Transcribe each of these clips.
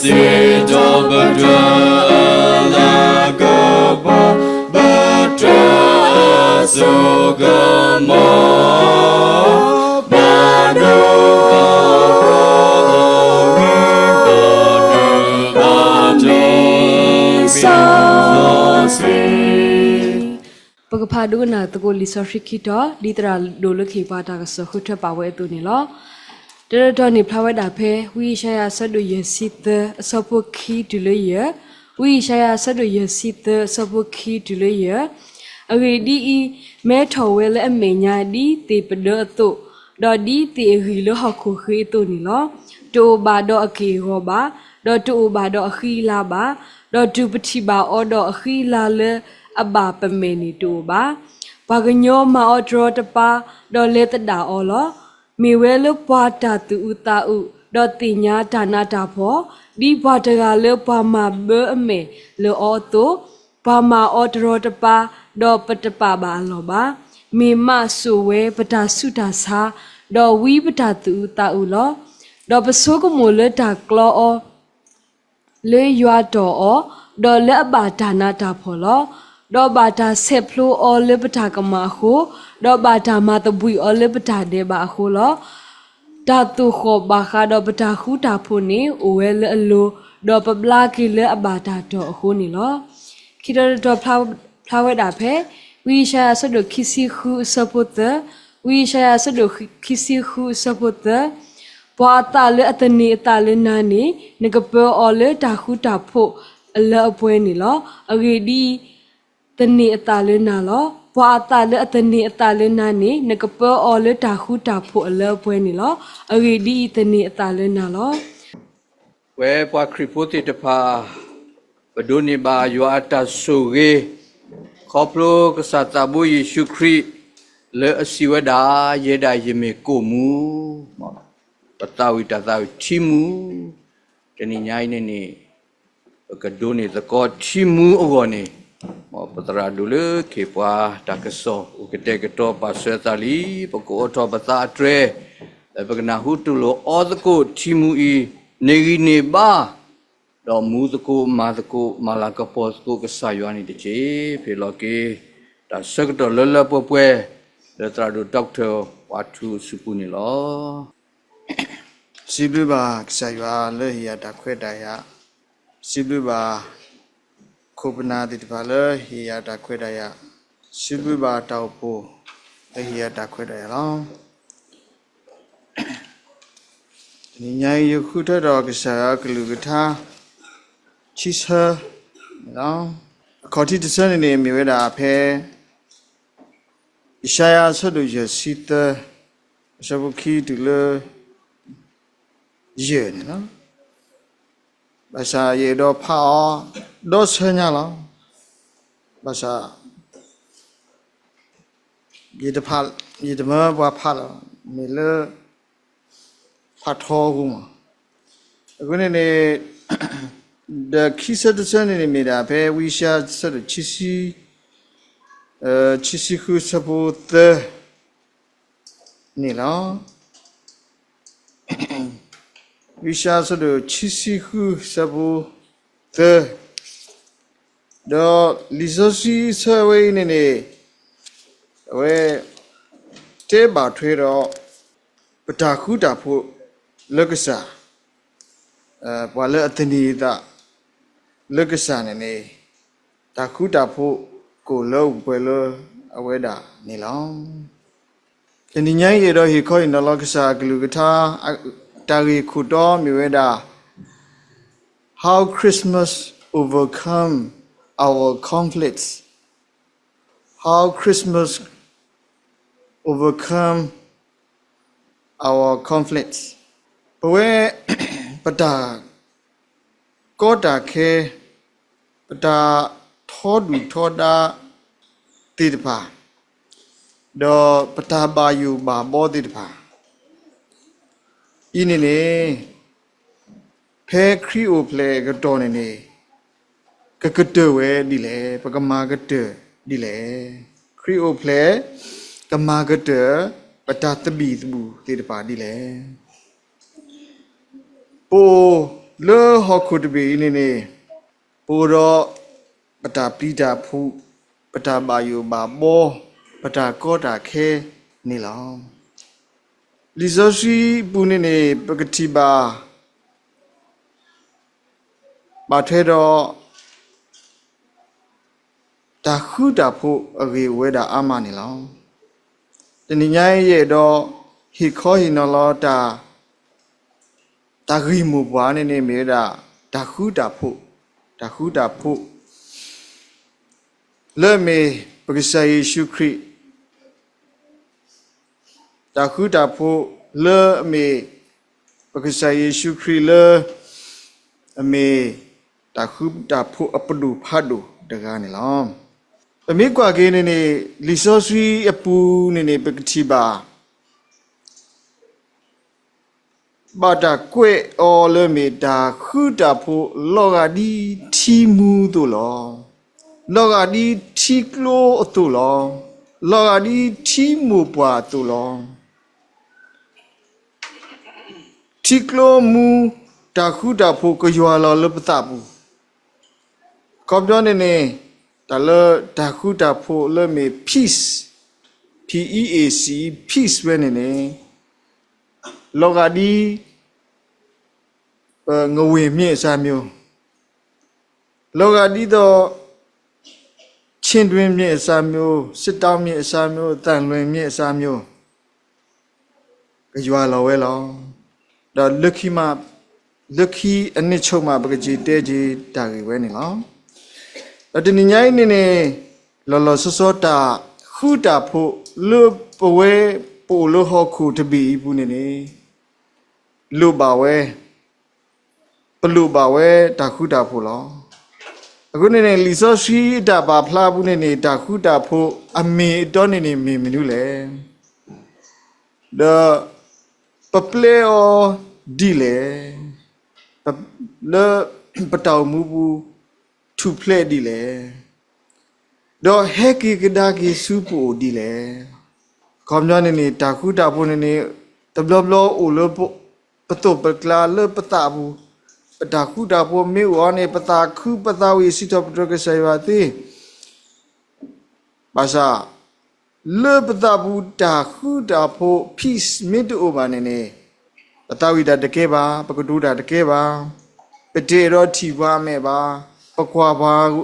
စံးထီၣ်ပတြၢၤအလၤကပီၤ, ပတြၢၤအစိကမီၤ, ဘၣ်ဒိဘၣ်ထီၣ်ဝံဘၣ်ဒိဘၣ်ထီၣ်ဝံစီဆှံ. ပကဖးဒိကနၣ်သကိးလံာ်စီဆှံခံတီၤ ဒ်သရၣ်ဒိၣ်လၢခ့ၣ်ပှၤတၢ်ကစီၣ်ဃုထၢပာ်ဝဲအသိးန့ၣ်လီၤ. တၢတတီၤန့ၣ်ဖျါဝဲဒၣ်ဖဲ ဝံယၡါယၤအဆၢဒိၣ်ယဲၢ်ဆံသၢ အဆၢဖိခံတုၤလၢယဲၢ်, ဝံယၡါယၤအဆၢဒိၣ်ယဲၢ်ဆံသၢ အဆၢဖိခံတုၤလၢယဲၢ်. အဂ့ၢ်ဒ်အံၤ, မဲထီၣ်ဝဲလၢအမဲာ်ညါဒ်သ့ၣ်ပဒၢအသိး, ဒီးဒ်သ့ၣ်အဂံၢ်လၢဟီၣ်ခိၣ်ဃ့အသိးန့ၣ်လီၤ. တအိၣ်ဘၣ်ဒီးအက့ၢ်အဂီၤဘၣ်, ဒီးတအိၣ်ဘၣ်ဒီးအဃံအလၤဘၣ်, ဒီးတုၤပထံၣ်ဘၣ်အီၤဒီးအဃံအလၤလၢအဘၣ်ပမဲာ်န့ၣ်တအိၣ်ဘၣ်. ပှၤကညီမၤအီၤတရီတပါ, ဒီးလဲၤသဒၣ်အီၤလီၤ. မ့ၢ်ဝဲလၢပှၤတၢ်သူၣ်အုးသးအုး, ဒီးသ့ၣ်ညါတၢ်နးတၢ်ဖှီၣ်, ဒ်ပှၤတဂၤလၢပှၤမၤဘၢအမဲာ်လၢအီၤအသိး, ပှၤမၤအီၤတရီတပါ, ဒီးပတပာ်ဘၣ်အလီၢ်ဘၣ်. မ့ၢ်မးစိာ်ဝဲပတၢ်ဆူးတၢ်ဆါ, ဒီးဝံပတၢ်သူၣ်အုးသးအုးလီၤ. ဒီးပဆိကမိၣ်လၢတၢ်ကျီအီၤ လၢယွၤတီၢ်အီၤ, ဒီးလၢအဘၣ်တၢ်နးတၢ်ဖှီၣ်လီၤ. ဒီးဘၣ်တၢ်ဆဲးဖျိအီၤလၢပတၢ်ကမၣ်အဃိ, ဒီးဘၣ်တၢ်မၤသဘှံးအီၤလၢပတၢ်ဒဲးဘးအဃိလီၤ. တၢ်သိၣ်ဃီၣ်ဘၣ်ဃးဒီးပတၢ်ဃူတၢ်ဖိးန့ၣ် အိၣ်ဝဲလၢအလိၤ, ဒီးပဘျါက့ၤလၢအဘၣ်တၢ်တီၢ်အဃိန့ၣ်လီၤ. ခံတီၤတတီၤဖျါဝဲဒၣ်ဖဲ ဝံယၡါယၤအဆၢဒိၣ်ခံဆံဃုအဆၢဖိသၢ, ဝံယၡါယၤအဆၢဒိၣ်ခံဆံဃုအဆၢဖိသၢ, ပှၤအသးလၢအသန့ၤအသးလၢနၤန့ၣ် နကပၢအီၤလၢတၢ်ဃူတၢ်ဖိးအလၢအပှဲၤန့ၣ်လီၤ. အဂ့ၢ်ဒ်အံၤ, သန့ၤအသးလၢနၤလီၤ. ပှၤအသးလၢအသန့ၤအသးလၢနၤန့ၣ် နကပၢအီၤလၢတၢ်ဃူတၢ်ဖိးအလၢအပှဲၤန့ၣ်လီၤ. အဂ့ၢ်ဒ်အံၤ, သန့ၤအသးလၢနၤလီၤ. ဝဲပှၤခရံာ်ဖိသ့ၣ်တဖၣ် ပဒိးန့ၢ်ဘၣ်ယွၤအတၢ်ဆိၣ်ဂ့ၤ ခီဖျိကစၢ်သးဘိယ့ၣ်ၡူးခရံာ် လၢအစံးဝဲဒၣ်, ယဲဒၣ်ယမ့ၢ်ကိၣ်မူ, ပသးဝံၣ်တၢ်သးဝံၣ်ထံမူ, တနံၤညါအံၤန့ၣ်န့ၣ် ပကဒိးန့ၢ်သကိးထံမူအဂီၢ်န့ၣ်, မ်ပသရၣ်ဒိၣ်လၢခ့ၣ်ပှၤတၢ်ကစီၣ်အိၣ်ကတဲာ်ကတီၤပာ်စၢၤအသးလံ, ပကအိးထီၣ်ပသးအတြဲၤ, လၢပကနၢ်ဟူတူၢ်လိာ်အီသကိးထံမူအံၤ, န့ၢ်ဂံၢ်န့ၢ်ဘါ, ဒီးမူသကိးမၤသကိး မၤလၤကပီၤသကိးကစၢ်ယွၤန့ၣ်တက့ၢ်. ဖဲလီၤက့ၤ တၢ်ဆၢကတီၢ်လၢလၢပှဲၤပှဲၤ လၢသရၣ်ဒိၣ် Doctor ပှၤထူအစုပူၤန့ၣ်လီၤ. စံးဘျုးဘၣ်ကစၢ်ယွၤလၢဟ့ၣ်ယၤတၢ်ခွဲးတၢ်ယာ်, စံးဘျုးဘၣ် ခိၣ်ပနၢ်သ့ၣ်တဖၣ်လၢဟ့ၣ်ယၤတၢ်ခွဲးတၢ်ယာ်, စံးဘျုးဘၣ်တၢ်အိၣ်ဖှိၣ်လၢဟ့ၣ်ယၤတၢ်ခွဲးတၢ်ယာ်လီၤ. တနံၤညါအံၤ ယဃုထၢထီၣ်ကစၢ်ယွၤအကလုၢ်ကထါ ခံဆၢန့ၣ်လီၤ. အခီၣ်ထံးတဆၢန့ၣ်န့ၣ် မ့ၢ်ဝဲဒၣ်ဖဲ ယၡါယၤအဆၢဒိၣ်ယဲၢ်ဆံသၢ အဆၢဖိခံတုၤလၢ ယဲၢ်န့ၣ်လီၤ. ဘၣ်ဆၣ်ယအဲၣ်ဒိးဖးအီၤ ဒီဆၢညါလီၤ. ဘၣ်ဆၣ် ယတဖး, ယတမၢပှၤဖးလီၤ, မ့ၢ်လၢ ဖးထီအဃိမး. အဃိန့ၣ်န့ၣ် ဒီးခံဆၢတဆၢန့ၣ်န့ၣ် မ့ၢ်ဒၣ်ဖဲဝံယၡါယၤအဆၢဒိၣ် ခံဆံဃု အဆၢဖိသၢန့ၣ်လီၤ. ဝံယၡါယၤအဆၢဒိၣ် ခံဆံဃု အဆၢဖိသၢ, ဒီးလံာ်စီဆှံအဆၢဝဲအံၤန့ၣ်န့ၣ် အဝဲ တဲဘၣ်ထွဲဒီး ပတၢ်ဃူတၢ်ဖိးလၢကစၢ်, ပှၤလၢအသန့ၤအသးလၢကစၢ်န့ၣ်န့ၣ် တၢ်ဃူတၢ်ဖိးကအိၣ်လၢအိၣ်ပှဲၤလၢအဝဲဒၣ်န့ၣ်လီၤ. တနံၤညါအံၤ ယအဲၣ်ဒိးဟ့ၣ်ခီဟ့ၣ်နီၤလီၤကစၢ်အကလုၢ်ကထါ တၢ်ဂ့ၢ်ခိၣ်တီမ့ၢ်ဝဲဒၣ် How Christmas overcome our conflicts. How Christmas overcome our conflicts. ပဝဲ ပတၢ်ကီတၢ်ခဲ, ပတၢ်ထီဒုၣ်ထီဒါသ့ၣ်တဖၣ်, ဒီးပတၢ်ဘၣ်ယိၣ်ဘၣ်ဘီသ့ၣ်တဖၣ်အံၤန့ၣ်န့ၣ် ဖဲခရံာ်အိၣ်ဖျဲၣ်အကတီၢ်န့ၣ်န့ၣ် ကကတၢၢ်ဝဲဒ်လဲၣ်, ပကမၤကတၢၢ်ဒ်လဲၣ်. ခရံာ်အိၣ်ဖျဲၣ် ကမၤကတၢၢ် ပတၢ်သဘံၣ်သဘုၣ်သ့ၣ်တဖၣ်ဒ်လဲၣ်. ပအိၣ် လၢဟီၣ်ခိၣ်တဘ့ၣ်အံၤန့ၣ်န့ၣ်, ပအိၣ်ဒီးပတၢ်ပျံၤတၢ်ဖုး, ပတၢ်ဘၣ်ယိၣ်ဘၣ်ဘီ, ပတၢ်ကီတၢ်ခဲန့ၣ်လီၤ. လံာ်စီဆှံအပူၤန့ၣ်န့ၣ် ပကထံၣ်ဘၣ် ဘၣ်ထွဲဒီး တၢ်ဃုတၢ်ဖိးအဂ့ၢ်အိၣ်ဝဲဒၣ်အါမးန့ၣ်လီၤ. တနံၤညါအံၤယအဲၣ်ဒိးဟ့ၣ်ခီဟ့ၣ်နီၤလီၤ တၢ်ဂ့ၢ်မိၢ်ပှၢ်န့ၣ်န့ၣ်မ့ၢ်ဝဲဒၣ် တၢ်ဃုတၢ်ဖိး, တၢ်ဃုတၢ်ဖိး လၢအမ့ၢ်ပကစၢ်ယ့ၣ်ၡူးခရံာ် တၢ်ဃုတၢ်ဖိးလၢအမ့ၢ် ပကစၢ်ယ့ၣ်ၡူးခရံာ်လၢ အမ့ၢ်တၢ်ဃုတၢ်ဖိးအပဒိၣ်ဖးဒိၣ်တဂၤန့ၣ်လီၤ. ပမ့ၢ်ကွၢ်က့ၤန့ၣ်န့ၣ် လံာ်စီဆှံအပူၤန့ၣ်န့ၣ် ပကထံၣ်ဘၣ် ဘၣ်တၢ်ကွဲးအီၤလၢမ့ၢ်တၢ်ဃုတၢ်ဖိး လီၤဂာ်ဒ်ထံမူအသိးလီၤ. လီၤဂာ်ဒ်ထံကျိအသိးလီၤ. လီၤဂာ်ဒ်ထံမိၢ်ပှၢ်အသိးလီၤ. ထံကျိမူ တၢ်ဃုတၢ်ဖိးကယွၤလီၤလၢပသးပူၤ အခီပညီန့ၣ်န့ၣ် တၢ်လၢတၢ်ဃုတၢ်ဖိးလၢမ့ၢ် peace, P E A C E, peace ဝဲန့ၣ်န့ၣ် လီၤဂာ်ဒ် ငဝ့ၢ်မျ့ၣ်အစါမျိၤ, လီၤဂာ်ဒ်သိး ခၠ့ၣ်တွ့မျ့ၣ်အစါမျိၤ, စတီၣ်မျ့ၣ်အစါမျိၤ, သၣ်လွဲၣ်မျ့ၣ်အစါမျိၤ ကယွၤလီၤဝဲလီၤ. ဒီးလၢခံမး, လၢခံအနံၣ်ဆိးမး ပကက့ၤတဲက့ၤတၢ်ဂ့ၢ်ဝဲန့ၣ်လီၤ. ဒီးတနံၤညါအံၤန့ၣ်န့ၣ် လီၤလီၤဆီဆီတၢ်ဃုတၢ်ဖိးလၢပဝဲပအိၣ်လၢဟီၣ်ခိၣ်တဘ့ၣ်အံၤပူၤန့ၣ်န့ၣ် လိၣ်ဘၣ်ဝဲ, ပလိၣ်ဘၣ်ဝဲတၢ်ဃုတၢ်ဖိးလီၤ. အဃိန့ၣ်န့ၣ် လံာ်စီဆှံအတၢ်ပာ်ဖျါပူၤန့ၣ်န့ၣ် တၢ်ဃုတၢ်ဖိးအမ့ၢ်အတီန့ၣ်န့ၣ် မ့ၢ်မနုၤလဲၣ်. ဒီးပပျဲအီၤဒ်လဲၣ်, လၢပတၢ်အိၣ်မူပူၤ ထူၣ်ဖျဲးဒ်လဲၣ်, ဒီးဟဲက့ၤကဒါက့ၤဆူပအိၣ်ဒ်လဲၣ်. အခီပညီန့ၣ်န့ၣ် တၢ်ဃုတၢ်ဖိးန့ၣ်န့ၣ် တဘျီဘျီအိၣ်လၢပသိးပကျါလၢပသးပူၤ, ပတၢ်ဃုတၢ်ဖိးမ့ၢ်အိၣ်အီၤန့ၣ် ပသးခုပသးဝံၣ်စံးထီၣ်ပတြၢၤကစၢ်ယွၤသ့ ဘၣ်ဆၣ် လၢပသးပူၤတၢ်ဃုတၢ်ဖိး peace မ့ၢ်တအိၣ်ဘၣ်န့ၣ်န့ၣ်, ပသးဝံၣ်တၢ်တကဲဘၣ်, ပကတိၤတၢ်တကဲဘၣ်, ပတအဲၣ်ဒိးထံၣ်ပှၤအမဲာ်ဘၣ်, ပကွၢ်ပှၤ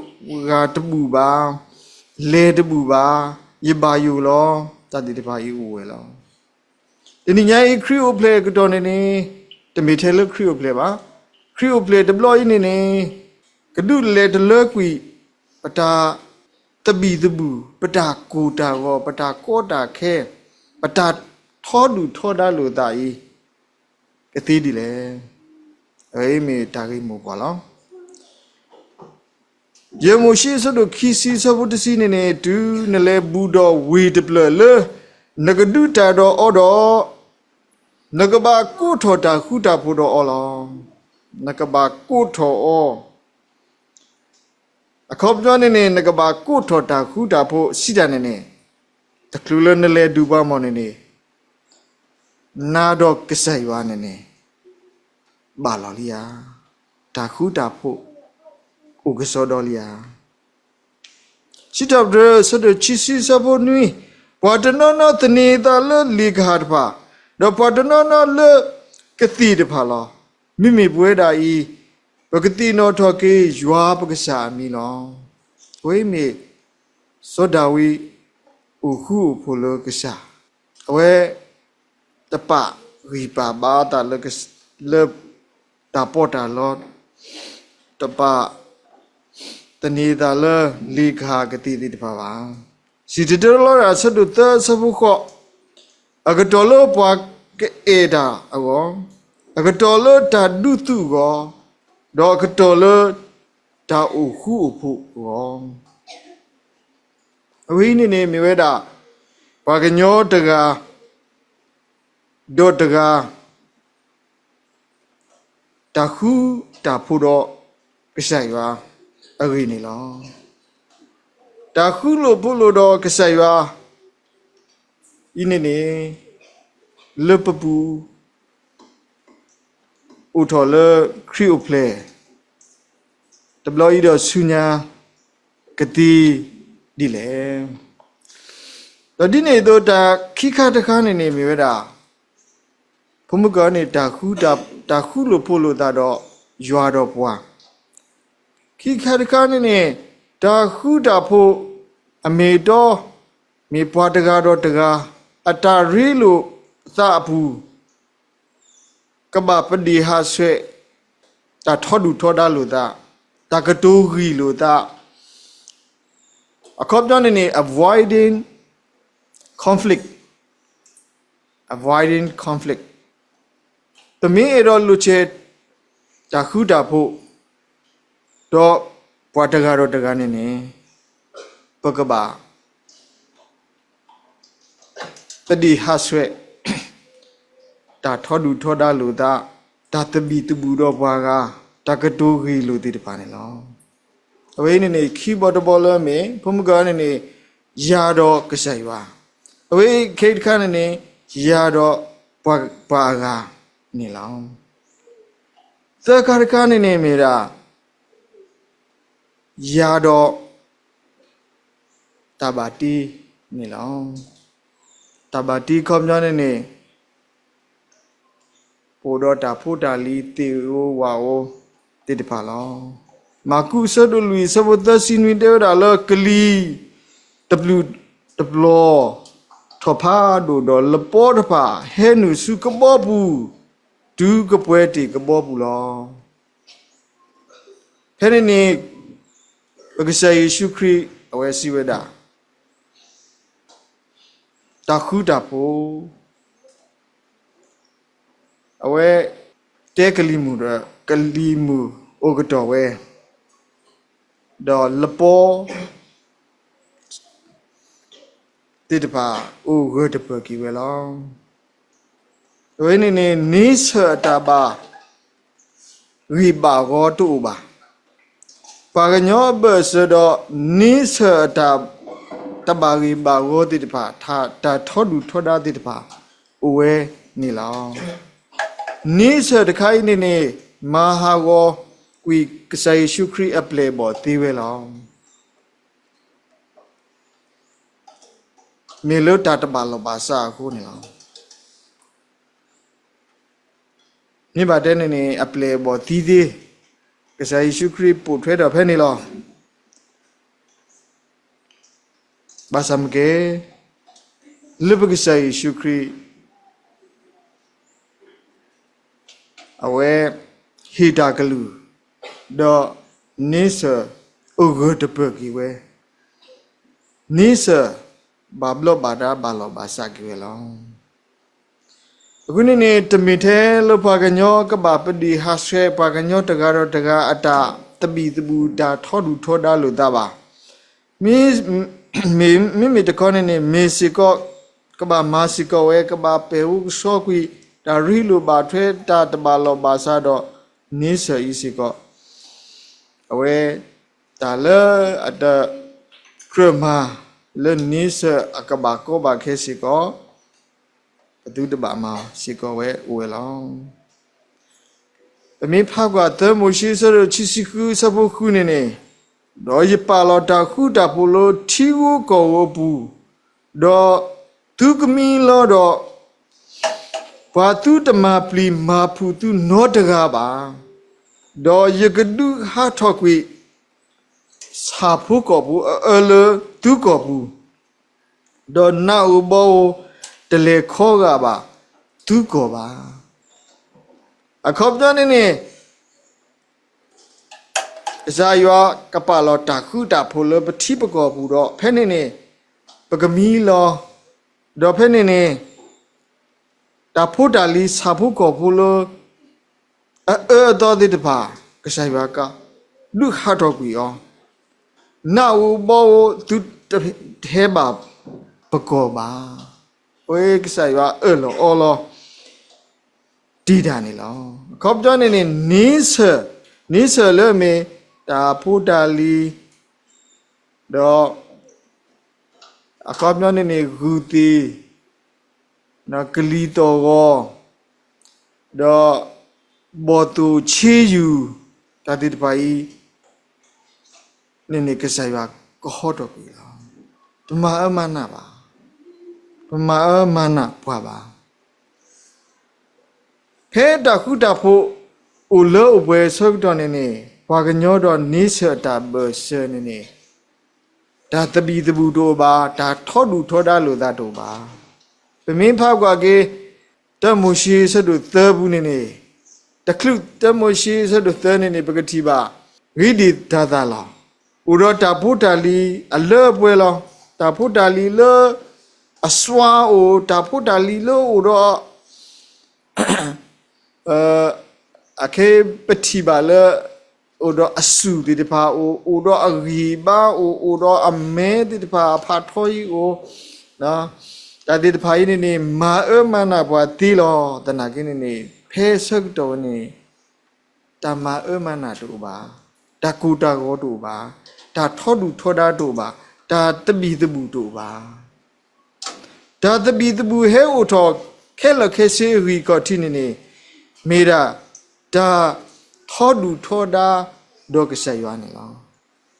ဂၤတဘူၣ်ဘၣ်, လဲၤတဘူၣ်ဘၣ်, ယဘၣ်ယိၣ်လီၤ, တၢ်သ့ၣ်တဖၣ်အံၤအိၣ်ဝဲလီၤ. တနံၤညါအံၤ ခရံာ်အိၣ်ဖျဲၣ်အကတီၢ်န့ၣ်န့ၣ်, တမ့ၢ်ထဲလၢခရံာ်အိၣ်ဖျဲၣ်ဘၣ်. ခရံာ်အိၣ်ဖျဲၣ်တဘျီအံၤန့ၣ်န့ၣ်, ကဒုးလဲၤတလၢကွံာ် ပတၢ်သဘံၣ်သဘုၣ်, ပတၢ်ကိၢ်တၢ်ဂီၤ, ပတၢ်ကီတၢ်ခဲ, ပတၢ်ထီဒုၣ်ထီဒါလိာ်သးအံၤ ကသ့ဒ်လဲၣ်. အဝဲအံၤမ့ၢ်တၢ်ဂ့ၢ်မိၢ်ပှၢ်လီၤ. ယဲၢ်မိၤၡ့အဆၢဒိၣ်ခံဆံအဆၢဖိတဆံန့ၣ်န့ၣ်, တုၤနလဲၤဘူးဒီးဝ့ၢ်တဖျၢၣ်လၢ နကဒုးတၢ်ဒီးအီၤဒီး, နကဘၣ်ကိးထီၣ်တၢ်ဃူတၢ်ဖိးဒီးအီၤလီၤ. နကဘၣ်ကိးထီၣ်အီၤ, အခီပညီန့ၣ်န့ၣ် နကဘၣ်ကိးထီၣ်တၢ်ဃူတၢ်ဖိးစံးတၢ်န့ၣ်န့ၣ်, တချုးလၢနလဲၤဒုးပှၤမီၢ်န့ၣ်န့ၣ်, နၤဒီးကစၢ်ယွၤန့ၣ်န့ၣ် ဘၣ်လီၤလံဧါ. တၢ်ဃူတၢ်ဖိး အိၣ်ကစီဒီလံဧါ. စံးထီၣ်ပတြၢၤ အဆၢဒိၣ်ခံဆံအဆၢဖိနွံ, ပှၤတနီၤနီၤသန့ၤအသးလၢလ့ၣ်ကဟၣ်တဖၣ်, ဒီးပှၤတနီၤနီၤလၢကသ့ၣ်တဖၣ်လီၤ. မ့မ့ၢ်ပဝဲဒၣ်အံၤ, ပကသ့ၣ်နီၣ်ထီၣ်က့ၤယွၤပကစၢ်အမံၤလီၤ. အဝဲမ့ၢ် စီၤဒၤဝံး အိၣ်ဃူအိၣ်ဖိးလၢကစၢ်, အဝဲတပာ်ဂံၢ်ပာ်ဘါအသးလၢ လၢတၢ်ပီးတၢ်လီ, တပာ်သန့ၤအသးလၢလ့ၣ်ကဟၣ်ကသ့ၣ်သ့ၣ်တဖၣ်ဘၣ်. စံၣ်တဲၤတဲလီၤတၢ် အဆၢဒိၣ်သၢ အဆၢဖိဃိး, အကတီၢ်လၢပှၤကအဲၣ်တၢ်အဂီၢ်, အကတီၢ်လၢတၢ်ဒုးသုးအဂီၢ်, ဒီးအကတီၢ်လၢတၢ်အိၣ်ဃူအိၣ်ဖိးအဂီၢ်. အဝဲအံၤန့ၣ်န့ၣ်မ့ၢ်ဝဲဒၣ် ပှၤကညီတဂၤ ဒီးတဂၤ တၢ်ဃူတၢ်ဖိးဒီးကစၢ်ယွၤအဂ့ၢ်န့ၣ်လီၤ. တၢ်ဃူလိာ်ဖိးလိာ်ဒီးကစၢ်ယွၤအံၤန့ၣ်န့ၣ် လၢပပူၤ အိၣ် အိၣ်ထီၣ်လၢခရံာ်အိၣ်ဖျဲၣ် တဘျီအံၤဒီးဆူညါ ကသ့ဒ်လဲၣ်. ဒီးဒ်န့ၣ်အသိး တၢ်ခံခါတခါန့ၣ်န့ၣ်မ့ၢ်ဝဲဒၣ် ဖိမုၣ်ကီးန့ၣ် တၢ်ဃူလိာ်ဖိးလိာ်သးဒီးယွၤဒီးပှၤ, ခံခါတခါန့ၣ်န့ၣ် တၢ်ဃူတၢ်ဖိးအမ့ၢ်အတီ မ့ၢ်ပှၤတဂၤဒီးတဂၤ အတၢ်ရ့လိာ်သးအပူၤ ကဘၣ်ပဒ့ၣ်ဟးဆှဲး တၢ်ထီဒုၣ်ထီဒါလိာ်သး, တၢ်ကတိၤဂ့ၤလိာ်သး, အခီပညီန့ၣ်န့ၣ် avoiding conflict, avoiding conflict, ပမ့ၢ်အဲၣ်ဒိးလိာ်ဆဲး တၢ်ဃူတၢ်ဖိး ဒီးပှၤတဂၤဒီးတဂၤန့ၣ်န့ၣ် ပကဘၣ် ပဒ့ၣ်ဟးဆှဲး တၢ်ထီဒုၣ်ထီဒါလိာ်သး, တၢ်သဘံၣ်သဘုၣ်ဒီးပှၤဂၤ, တၢ်ကတိၤဂ့ၤလိာ်သ့ၣ်တဖၣ်န့ၣ်လီၤ. အဝဲအံၤန့ၣ်န့ၣ် ခံဘီတဘီလၢအမ့ၢ် ဖိမုၣ်ကီးန့ၣ်န့ၣ် ယၤဒီးကစၢ်ယွၤ, အဝဲအံၤခဲအံၤတခါန့ၣ်န့ၣ် ယၤဒီးပှၤအဂၤန့ၣ်လီၤ. သၢခါတခါန့ၣ်န့ၣ်မ့ၢ်ဒၣ် ယၤဒီး တၢ်ဘၣ်တ့န့ၣ်လီၤ. တၢ်ဘၣ်တ့အခီပညီန့ၣ်န့ၣ် ပအိၣ်ဒီးတၢ်ဖိတၢ်လံၤသ့ၣ်ဧိၤဝၣ်ဧိၤသ့ၣ်တဖၣ်လီၤ. မၢ်ကူးအဆၢဒိၣ်လွံၢ်အဆၢဖိသၢဆံနွံတဲဝဲဒၣ်လၢ ကလံၤတပျုာ်တပျီၤ ထီၣ်ဖးဒိၣ်ဒီးလပီတဖၣ် ဟဲနုာ်ဆူကဘီပူၤ တုၤကပှဲၤတ့ၢ်ကဘီပူၤလီၤ. ဖဲန့ၣ်န့ၣ် ပကစၢ်ယ့ၣ်ၡူးခရံာ် အဝဲစံးဝဲဒၣ် တၢ်ဃူတၢ်ဖိး, အဝဲတဲကလံၤမုၢ်ဒီး ကလံၤမုၢ်အိၣ်ကတီၢ်ဝဲ, ဒီးလပီ သ့ၣ်တဖၣ်အိၣ်ဂၢၢ်တပၢၢ်က့ၤဝဲလီၤ. အဝဲန့ၣ်န့ၣ် န့ဆၢၣ်အတၢ်ဘၣ်ဂ့ၢ်ဘၣ်ဂီၤတအိၣ်ဘၣ်. ပှၤကညီအဘၢၣ်စၢၤဒီး န့ဆၢၣ်အတၢ် တၢ်ဘၣ်ဂ့ၢ်ဘၣ်ဂီၤသ့ၣ်တဖၣ်, တၢ်ထီဒုၣ်ထီဒါသ့ၣ်တဖၣ် အိၣ်ဝဲန့ၣ်လီၤ. န့ဆၢၣ်တခါအံၤန့ၣ်န့ၣ် မၤဟးဂီၤကွံာ်ကစၢ်ယ့ၣ်ၡူးခရံာ်အပျဲၢ်အဘီၣ်သ့ဝဲလီၤ. မ့ၢ်လၢတၢ်တဘၣ်လိာ်ဘၣ်စးအဃိန့ၣ်လီၤ. မ့ၢ်ဘၣ်တဲန့ၣ်န့ၣ် အပျဲၢ်အဘီၣ်သံသ့, ကစၢ်ယ့ၣ်ၡူးခရံာ်ပိာ်ထွဲထီၣ်ဖဲန့ၣ်လီၤ. ဘၣ်ဆၣ်မ့ၢ်ကဲ လၢပကစၢ်ယ့ၣ်ၡူးခရံာ် အဝဲဟ့ၣ်တၢ်ကလုၢ်, ဒီးန့ဆၢၣ်အိၣ်ဂၢၢ်တပၢၢ်က့ၤဝဲ, န့ဆၢၣ်ဘၣ်ဘျီးဘၣ်ဒါဘၣ်လီၤဘၣ်စးက့ၤဝဲလီၤ. အဃိန့ၣ်န့ၣ် တမ့ၢ်ထဲလၢပှၤကညီကဘၣ်ပဒ့ၣ်ဟးဆှဲး ပှၤကညီတဂၤဒီးတဂၤအတၢ်သဘံၣ်သဘုၣ်တၢ်ထီဒုၣ်ထီဒါလိာ်သးဘၣ်. မ့မ့ၢ်တခီန့ၣ်န့ၣ် မ့ၢ်စ့ၢ်ကီး ကဘၣ်မၤစ့ၢ်ကီးဝဲ ကဘၣ်ပဲာ်အိၣ်ကဆှီကွံာ် တၢ်ရ့လိာ်ဘၣ်ထွဲတၢ်တဘၣ်လိာ်ဘၣ်စးဒီး န့ဆၢၣ်အံၤစ့ၢ်ကီး အဝဲ တၢ်လၢအတကြၢးမၤ လၢန့ဆၢၣ်အကဘၣ်ကီဘၣ်ခဲစ့ၢ်ကီး ပသုတဘၣ်မၤစ့ၢ်ကီးဝဲအိၣ်ဝဲလီၤ. ပမ့ၢ်ဖးကွၢ်သၢမိၤၡ့အဆၢဒိၣ်ခံဆံဃုအဆၢဖိဃုန့ၣ်န့ၣ်, ဒီးယပာ်လီၤတၢ်ဃူတၢ်ဖိးလၢထံဧိၤကီၢ်ဧိၤအပူၤ, ဒီးသုကမံလီၤဒီး ပှၤသုတမၤပျံၤမၤဖုးသုနီတဂၤဘၣ်. ဒီးယကဒုးဟးထီၣ်ကွံာ် ဆၣ်ဖိကီၢ်ဖိအအၢလၢသုကီၢ်ပူၤ, ဒီးနးဧိၤဘီဧိၤတလဲၤခီဂာ်ဘၣ်သုကီၢ်ဘၣ်. အခီပညီန့ၣ်န့ၣ် ကစၢ်ယွၤကပာ်လီၤတၢ်ဃူတၢ်ဖိးလၢပထံပကီၢ်ပူၤဒီး ဖဲန့ၣ်န့ၣ် ပကမံလီၤ, ဒီးဖဲန့ၣ်န့ၣ် တၢ်ဖိတၢ်လံၤဆၣ်ဖိကီၢ်ဖိလၢ အအၢအသီသ့ၣ်တဖၣ် ကစၢ်ယွၤကဒုးဟးထီၣ်ကွံာ်အီၤ, နးဧိၤဘီဧိၤသုတဟဲဘၣ်ပကီၢ်ဘၣ်. အဝဲကစၢ်ယွၤအၢၣ်လီၤအီလီၤ တ့ၢ်တၢ်န့ၣ်လီၤ. အခီပညီန့ၣ်န့ၣ် န့ဆၢၣ်, န့ဆၢၣ်လၢအမ့ၢ် တၢ်ဖိတၢ်လံၤ, ဒီး အခီပညီန့ၣ်န့ၣ် ဂုၢ်သ့ၣ်, ကလံၤသီၣ်ဂီၤ, ဒီး ဘီၣ်သိၣ်ဆ့ယုၢ် တၢ်သ့ၣ်တဖၣ်အံၤ န့ၣ်န့ၣ် ကစၢ်ယွၤကဟီထီၣ်ကွံာ်လီၤ. ပမၤအၢမၤနးဘၣ်, ပမၤအၢမၤနးပှၤဘၣ်. ဖဲတၢ်ဃူတၢ်ဖိးအိၣ်လၢအိၣ်ပှဲၤအဆၢကတီၢ်န့ၣ်န့ၣ် ပှၤကညီဒီးန့ဆၢၣ်အတၢ်ဘၢၣ်စၢၤန့ၣ်န့ၣ် တၢ်သဘံၣ်သဘုၣ်တအိၣ်ဘၣ်, တၢ်ထီဒုၣ်ထီဒါလိာ်သးတအိၣ်ဘၣ်. ပမ့ၢ်ဖးကွၢ်က့ၤ တၢမိၤၡ့ဆၢဒိၣ်သၢပူၤန့ၣ်န့ၣ်, တချုးတၢမိၤၡ့ဆၢဒိၣ်သၢန့ၣ်န့ၣ် ပကထံၣ်ဘၣ် ဂ့ၤဒံၣ်တၢ်သၣ်လီၤ. အိၣ်ဒီးတၢ်ဖိတၢ်လံၤအလၢအပှဲၤလီၤ. တၢ်ဖိတၢ်လံၤလၢအစွါအိၣ်, တၢ်ဖိတၢ်လံၤလၢအိၣ်ဒီး အခဲပထံၣ်ဘၣ်လၢ အိၣ်ဒီးအစူၢ်သ့ၣ်တဖၣ်အိၣ်, အိၣ်ဒီးအဂံၢ်အဘါအိၣ်, အိၣ်ဒီးအမဲသ့ၣ်တဖၣ်အဖးထီအံၤအိၣ်, တၢ်သ့ၣ်တဖၣ်အံၤန့ၣ်န့ၣ် မၤအၢမၤနးပှၤသ့လီၤ. သနာ်က့န့ၣ်န့ၣ် ဖဲဆၢကတီၢ်ဝဲန့ၣ် တၢ်မၤအၢမၤနးတအိၣ်ဘၣ်, တၢ်ကိၢ်တၢ်ဂီၤတအိၣ်ဘၣ်, တၢ်ထီဒုၣ်ထီဒါတအိၣ်ဘၣ်, တၢ်သဘံၣ်သဘုၣ်တအိၣ်ဘၣ်. တၢ်သဘံၣ်သဘုၣ်ဟဲအိၣ်ထီၣ်ခဲလၢာ်ခဲဆ့အဂံၢ်ခီၣ်ထံးန့ၣ်န့ၣ် မ့ၢ်ဒၣ်တၢ်ထီဒုၣ်ထီဒါဒီးကစၢ်ယွၤန့ၣ်လီၤ.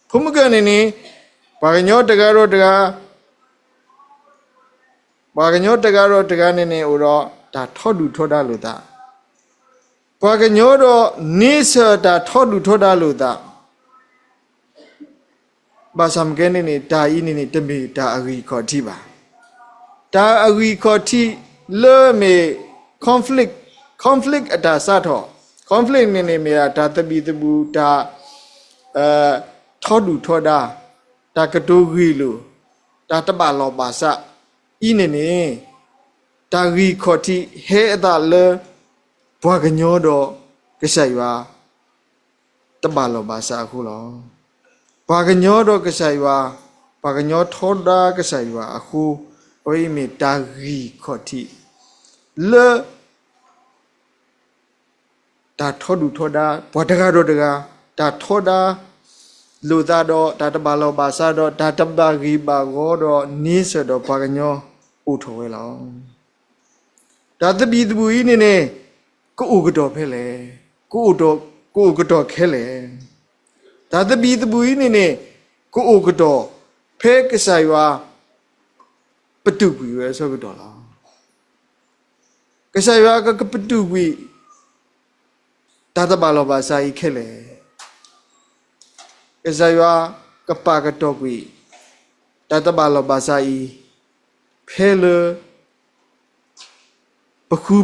ဖိမုၣ်ကၢၢ်န့ၣ်န့ၣ် ပှၤကညီတဂၤဒီးတဂၤ ပှၤကညီတဂၤဒီးတဂၤန့ၣ်န့ၣ် အိၣ်ဒီးတၢ်ထီဒုၣ်ထီဒါလိာ်သး, ပှၤကညီဒီးန့ဆၢၣ်တၢ်ထီဒုၣ်ထီဒါလိာ်သး, ဘၣ်ဆၣ်မ့ၢ်ကဲန့ၣ်န့ၣ် တၢ်အံၤန့ၣ်န့ၣ် တမ့ၢ်တၢ်အဂံၢ်ခီၣ်ထံးဘၣ်. တၢ်အဂံၢ်ခီၣ်ထံးလၢမ့ၢ် conflict, conflict အတၢ်စးထီၣ်, conflict န့ၣ်န့ၣ် မ့ၢ်ဒၣ်တၢ်သဘံၣ်သဘုၣ်, တၢ် ထီဒုၣ်ထီဒါ, တၢ်ကတိၤဂ့ၢ်လိာ်, တၢ်တဘၣ်လီၢ်ဘၣ်စးအံၤန့ၣ်န့ၣ်, တၢ်ဂံၢ်ခီၣ်ထံးဟဲအသးလၢ ပှၤကညီဒီးကစၢ်ယွၤ တဘၣ်လီၢ်ဘၣ်စးအဃိလီၤ. ပှၤကညီဒီးကစၢ်ယွၤ, ပှၤကညီထီဒါကစၢ်ယွၤအဃိ, အဝဲအံၤမ့ၢ်တၢ်ဂံၢ်ခီၣ်ထံး လၢ တၢ်ထီဒုၣ်ထီဒါ ပှၤတဂၤဒီးတဂၤ, တၢ်ထီဒါလိာ်သးဒီး တၢ်တဘၣ်လီၢ်ဘၣ်စးဒီး တၢ်တဘၣ်ဂံၢ်ဘၣ်ဂီၤဒီး န့ဆၢၣ်ဒီးပှၤကညီအိၣ်ထီၣ်ဝဲလီၤ. တၢ်သဘံၣ်သဘုၣ်အံၤန့ၣ်န့ၣ် ကအိၣ်ကတီၢ်ဖဲလဲၣ်, ကအိၣ်ကတီၢ်ခဲလၢာ်. တၢ်သဘံၣ်သဘုၣ်အံၤန့ၣ်န့ၣ် ကအိၣ်ကတီၢ်ဖဲကစၢ်ယွၤ ပတုာ်ကွံာ်ဝဲအဆၢကတီၢ်လီၤ. ကစၢ်ယွၤကကပတုာ်ကွံာ် တၢ်တဘၣ်လီၢ်ဘၣ်စးအံၤခဲလၢာ်, ကစၢ်ယွၤကပာ်ကတီၢ်ကွံာ် တၢ်တဘၣ်လီၢ်ဘၣ်စးအံၤ ဖဲလၢ ပဃု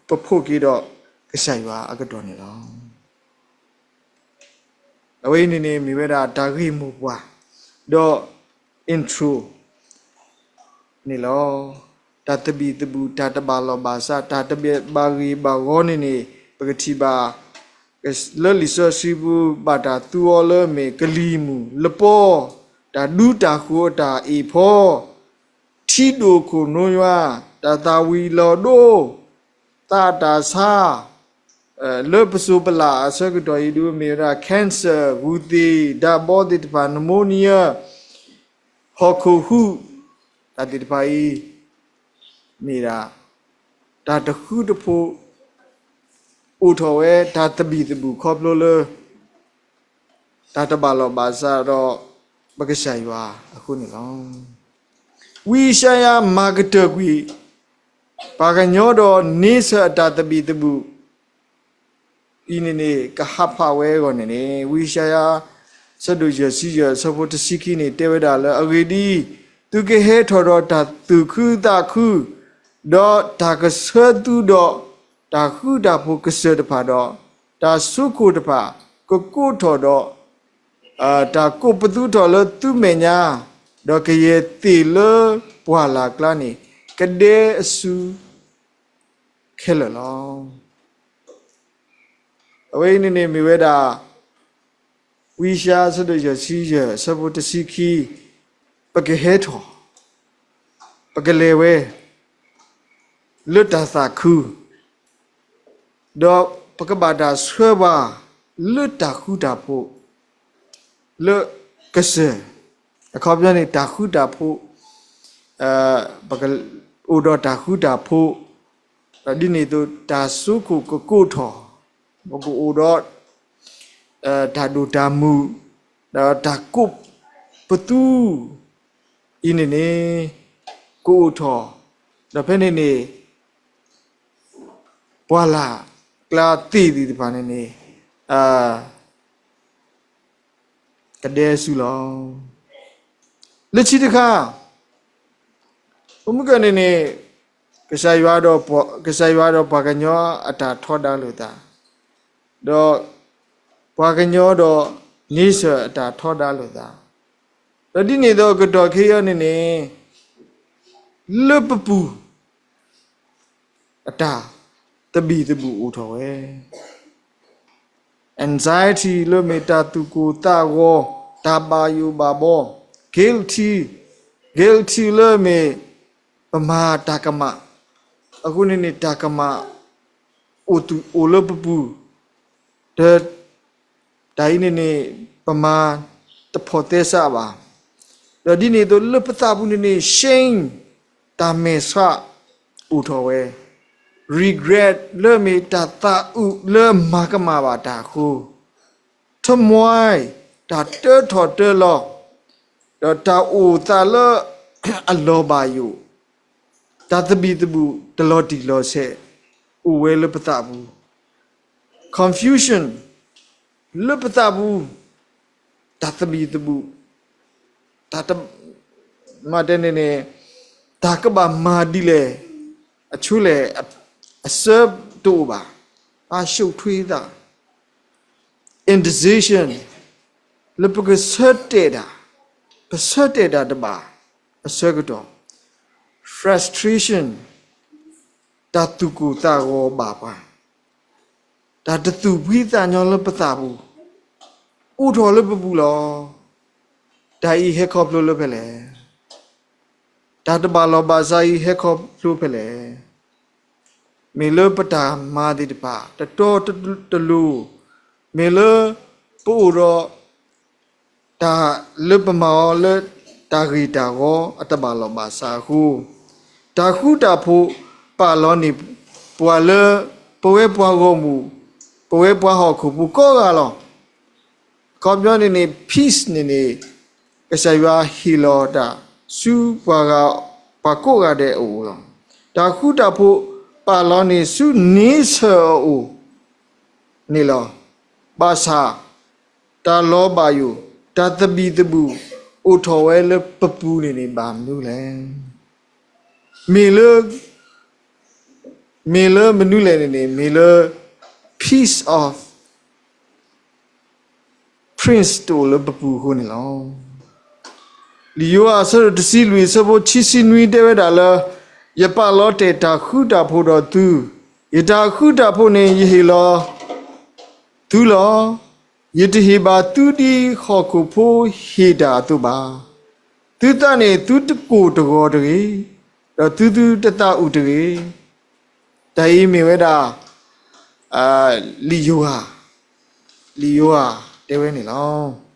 ပဖိးက့ၤဒီးကစၢ်ယွၤအကတီၢ်န့ၣ်လီၤ. အဝဲအံၤန့ၣ်န့ၣ် မ့ၢ်ဝဲဒၣ်တၢ်ဂ့ၢ်မိၢ်ပှၢ် ဒီး intro န့ၣ်လီၤ. တၢ်သဘံၣ်သဘုၣ် တၢ်တဘၣ်လီၢ်ဘၣ်စး တၢ်တဘၣ်ဂံၢ်ဘၣ်ဂီၤန့ၣ်န့ၣ် ပကထံၣ်ဘၣ် လၢလံာ်စီဆှံပူၤ ဘၣ်တၢ်သူအီၤလၢမ့ၢ်ကလံၤမုၢ်လပီ, တၢ်ဒူတၢ်ဃိၤအတၢ်အ့ၣ်ဖီ, ထံဒိၣ်ခိၣ်နိယွၤ, တၢ်သၣ်ဝံၤလီၤဒိ, သးတၢ်ဆါ, လၢပစိၤပလၢ်အဆၢကတီၢ်အံၤဒုး မ့ၢ်ဝဲဒၣ် cancer ဂုၢ်သ့ၣ်, ဒၣ်ဘီသ့ၣ်တဖၣ်, pneumonia, ဟီၣ်ခိၣ်ဟူး, တၢ်သ့ၣ်တဖၣ်အံၤ မ့ၢ်ဒၣ် တၢ်တဃူတဖိး အိၣ်ထီၣ်ဝဲ တၢ်သဘံၣ်သဘုၣ်ခီဖျိလၢ တၢ်တဘၣ်လီၢ်ဘၣ်စးဒီး ပကစၢ်ယွၤအဃိန့ၣ်လီၤ. ဝံယၡါယၤမၤကတၢၢ်ကွံာ် ပှၤကညီဒီးန့ဆၢၣ်အတၢ်သဘံၣ်သဘုၣ် အံၤန့ၣ်န့ၣ် ကဟးဖးဝဲအဂီၢ်န့ၣ်န့ၣ် ဝံယၡါယၤ ဆၢဒိၣ်ယဲၢ်ဆံယဲၢ် အဆၢဖိတဆံခံန့ၣ် တဲဝဲဒၣ်လၢ အဂ့ၢ်ဒ်အံၤ, သုကဟဲထီၣ်ဒီးတၢ်သူၣ်ခုသးခု, ဒီးတၢ်ကဆှၢသုဒီး တၢ်ဃူတၢ်ဖိးကစၢၢ်တဖၣ်ဒီး တၢ်ဆိခိၣ်တဖၣ် ကကိးထီၣ်ဒီး တၢ်ကိးပသူထီၣ်လၢသုမဲာ်ညါ, ဒီးကယဲၢ်သ့ၣ်လၢပှၢ်လၢ်ကျါန့ၣ် ကဒဲအစုခဲလၢာ်လီၤ. အဝဲအံၤန့ၣ်န့ၣ်မ့ၢ်ဝဲဒၣ် ဝံယၡါယၤ အဆၢဒိၣ်ယဲၢ်ဆံယဲၢ် အဆၢဖိတဆံခံ, ပကဟဲထီၣ်, ပကလဲၤဝဲ လၢတၢ်သးခု, ဒီးပကဘၣ်တၢ်ဆှၢပှၤ လၢတၢ်ဃူတၢ်ဖိး လၢကစၢၢ်, အခီပညီန့ၣ် တၢ်ဃူတၢ်ဖိး, ပကအိၣ်ဒီးတၢ်ဃူတၢ်ဖိး, ဒ်န့ၣ်အသိး တၢ်ဆိခိၣ်ကကိးထီၣ် ပကအိၣ်ဒီး တၢ်ဒိၣ်တၢ်မုၢ် ဒီးတၢ်ကိးပသူအံၤန့ၣ်န့ၣ် ကအိၣ်ထီၣ်, ဒီးဖဲန့ၣ်န့ၣ် ပှၢ်လၢ်ကျါသ့ၣ်သ့ၣ်တဖၣ်န့ၣ်န့ၣ် ကဒဲဆူလီၤ. လၢခံတခါ ပမုၢ်ကၢၢ်န့ၣ်န့ၣ် ကစၢ်ယွၤဒီးပှၤ, ကစၢ်ယွၤဒီးပှၤကညီအတၢ်ထီဒါလိာ်သး, ဒီးပှၤကညီဒီး nature အတၢ်ထီဒါလိာ်သး, ဒီးဒ်န့ၣ်အသိးကတီၢ်ခဲအံၤန့ၣ်န့ၣ် လၢပပူၤ အတၢ်သဘံၣ်သဘုၣ်အိၣ်ထီၣ်ဝဲ anxiety လၢမ့ၢ်တၢ်သူၣ်ကိၢ်သးဂီၤ, တၢ်ဘၣ်ယိၣ်ဘၣ်ဘီ, guilty, guilty လၢမ့ၢ်ပမၤတၢ်ကမၣ်, အဃိန့ၣ်န့ၣ် တၢ်ကမၣ် အိၣ်သူၣ်အိၣ်လၢပပူၤ, ဒီးတၢ်အံၤန့ၣ်န့ၣ် ပမၤတဖိးသဲစးဘၣ်, ဒီးဒ်န့ၣ်အသိးလၢပသးပူၤန့ၣ်န့ၣ် shame တၢ်မဲာ်ဆှးအိၣ်ထီၣ်ဝဲ, regret လၢမ့ၢ်တၢ်သးအုးလၢမၤကမၣ်ဘၣ်တၢ်အဃိ, turmoil တၢ်တၢထီၣ်တၢလီၤ, ဒီးတၢ်အိၣ်သးလၢအလီၤဘၣ်ယိၣ်, တၢ်သဘံၣ်သဘုၣ်တလီၤတံၢ်လီၤဆဲး အိၣ်ဝဲလၢပသးပူၤ, confusion လၢပသးပူၤ, တၢ်သဘံၣ်သဘုၣ်, တၢ်တ, မ့ၢ်တဲန့ၣ်န့ၣ် တၢ်ကဘၣ်မၤဒ်လဲၣ်, အဆိလဲၣ်, အဆၢတအိၣ်ဘၣ်, အရှုပ်ထွေးသး, indecision လၢပကဆၢတဲာ်တၢ်, ပဆၢတဲာ်တၢ်တဘၣ်အဆၢကတီၢ်, frustration တၢ်သူၣ်ကိၢ်သးဂီၤဘၣ်ပှၤ, တၢ်တသူၣ်ဖှံသးညီလၢပသးပူၤ အိၣ်ထီၣ်လၢပပူၤလီၤ. တၢ်အံၤဟဲခီဖျိလၢဖဲလဲၣ်. တၢ်တဘၣ်လီၢ်ဘၣ်စးအံၤဟဲခီဖျိဖဲလဲၣ်. မ့ၢ်လၢပတၢ်မၤသ့ၣ်တဖၣ် တတီတလိၤ, မ့ၢ်လၢပအိၣ်ဒီး တၢ်လၢပမၤအီၤလၢတၢ်ဂ့ၢ်တၢ်ဝီအတဘၣ်လီၢ်ဘၣ်စးအဃိ, တၢ်ဃူတၢ်ဖိးပာ်လီၤန့ၢ်ပှၤလၢ ပဝဲပှၤဂီၢ်မုၢ်, ပဝဲပှၤဟီၣ်ခိၣ်ဖိကိးဂၤလီၤ. အခီပညီန့ၣ်န့ၣ် peace န့ၣ်န့ၣ် ကစၢ်ယွၤဟ့ၣ်လီၤတၢ်ဆူပှၤဂၤ, ပှၤကိးဂၤဒဲးအအိၣ်လီၤ. တၢ်ဃူတၢ်ဖိးပာ်လီၤန့ၢ်ဆူ nature အအိၣ်န့ၣ်လီၤ. ဘၣ်ဆၣ် တၢ်လီၤဘၣ်ယိၣ်, တၢ်သဘံၣ်သဘုၣ် အိၣ်ထီၣ်ဝဲလၢပပူၤန့ၣ်န့ၣ် ဘၣ်မနုၤလဲၣ်. မ့ၢ်လၢ မ့ၢ်လၢမနုၤလဲၣ်န့ၣ်န့ၣ် မ့ၢ်လၢ peace of prince တအိၣ်လၢပပူၤအဃိန့ၣ်လီၤ. လံာ်ယိၤဟၣ်အဆၢဒိၣ်တဆံလွံၢ်အဆၢဖိခံဆံနွံတဲဝဲဒၣ်လၢ ယပာ်လီၤတဲာ်တၢ်ဃူတၢ်ဖိးဒီးသု, ယတၢ်ဃူတၢ်ဖိးန့ၣ် ယဟ့ၣ်လီၤသုလီၤ. ယတဟ့ၣ်ဘၣ်သုဒ်ဟီၣ်ခိၣ်ဖိဟ့ၣ်တၢ်အသိးဘၣ်. သုသးန့ၣ်သုတကိၢ်တဂီၤတဂ့ၤ, ဒီးသုသုတသးအုးတဂ့ၤ. တၢ်အံၤမ့ၢ်ဝဲဒၣ် လံာ်ယိၤဟၣ်, လံာ်ယိၤဟၣ်တဲဝဲန့ၣ်လီၤ.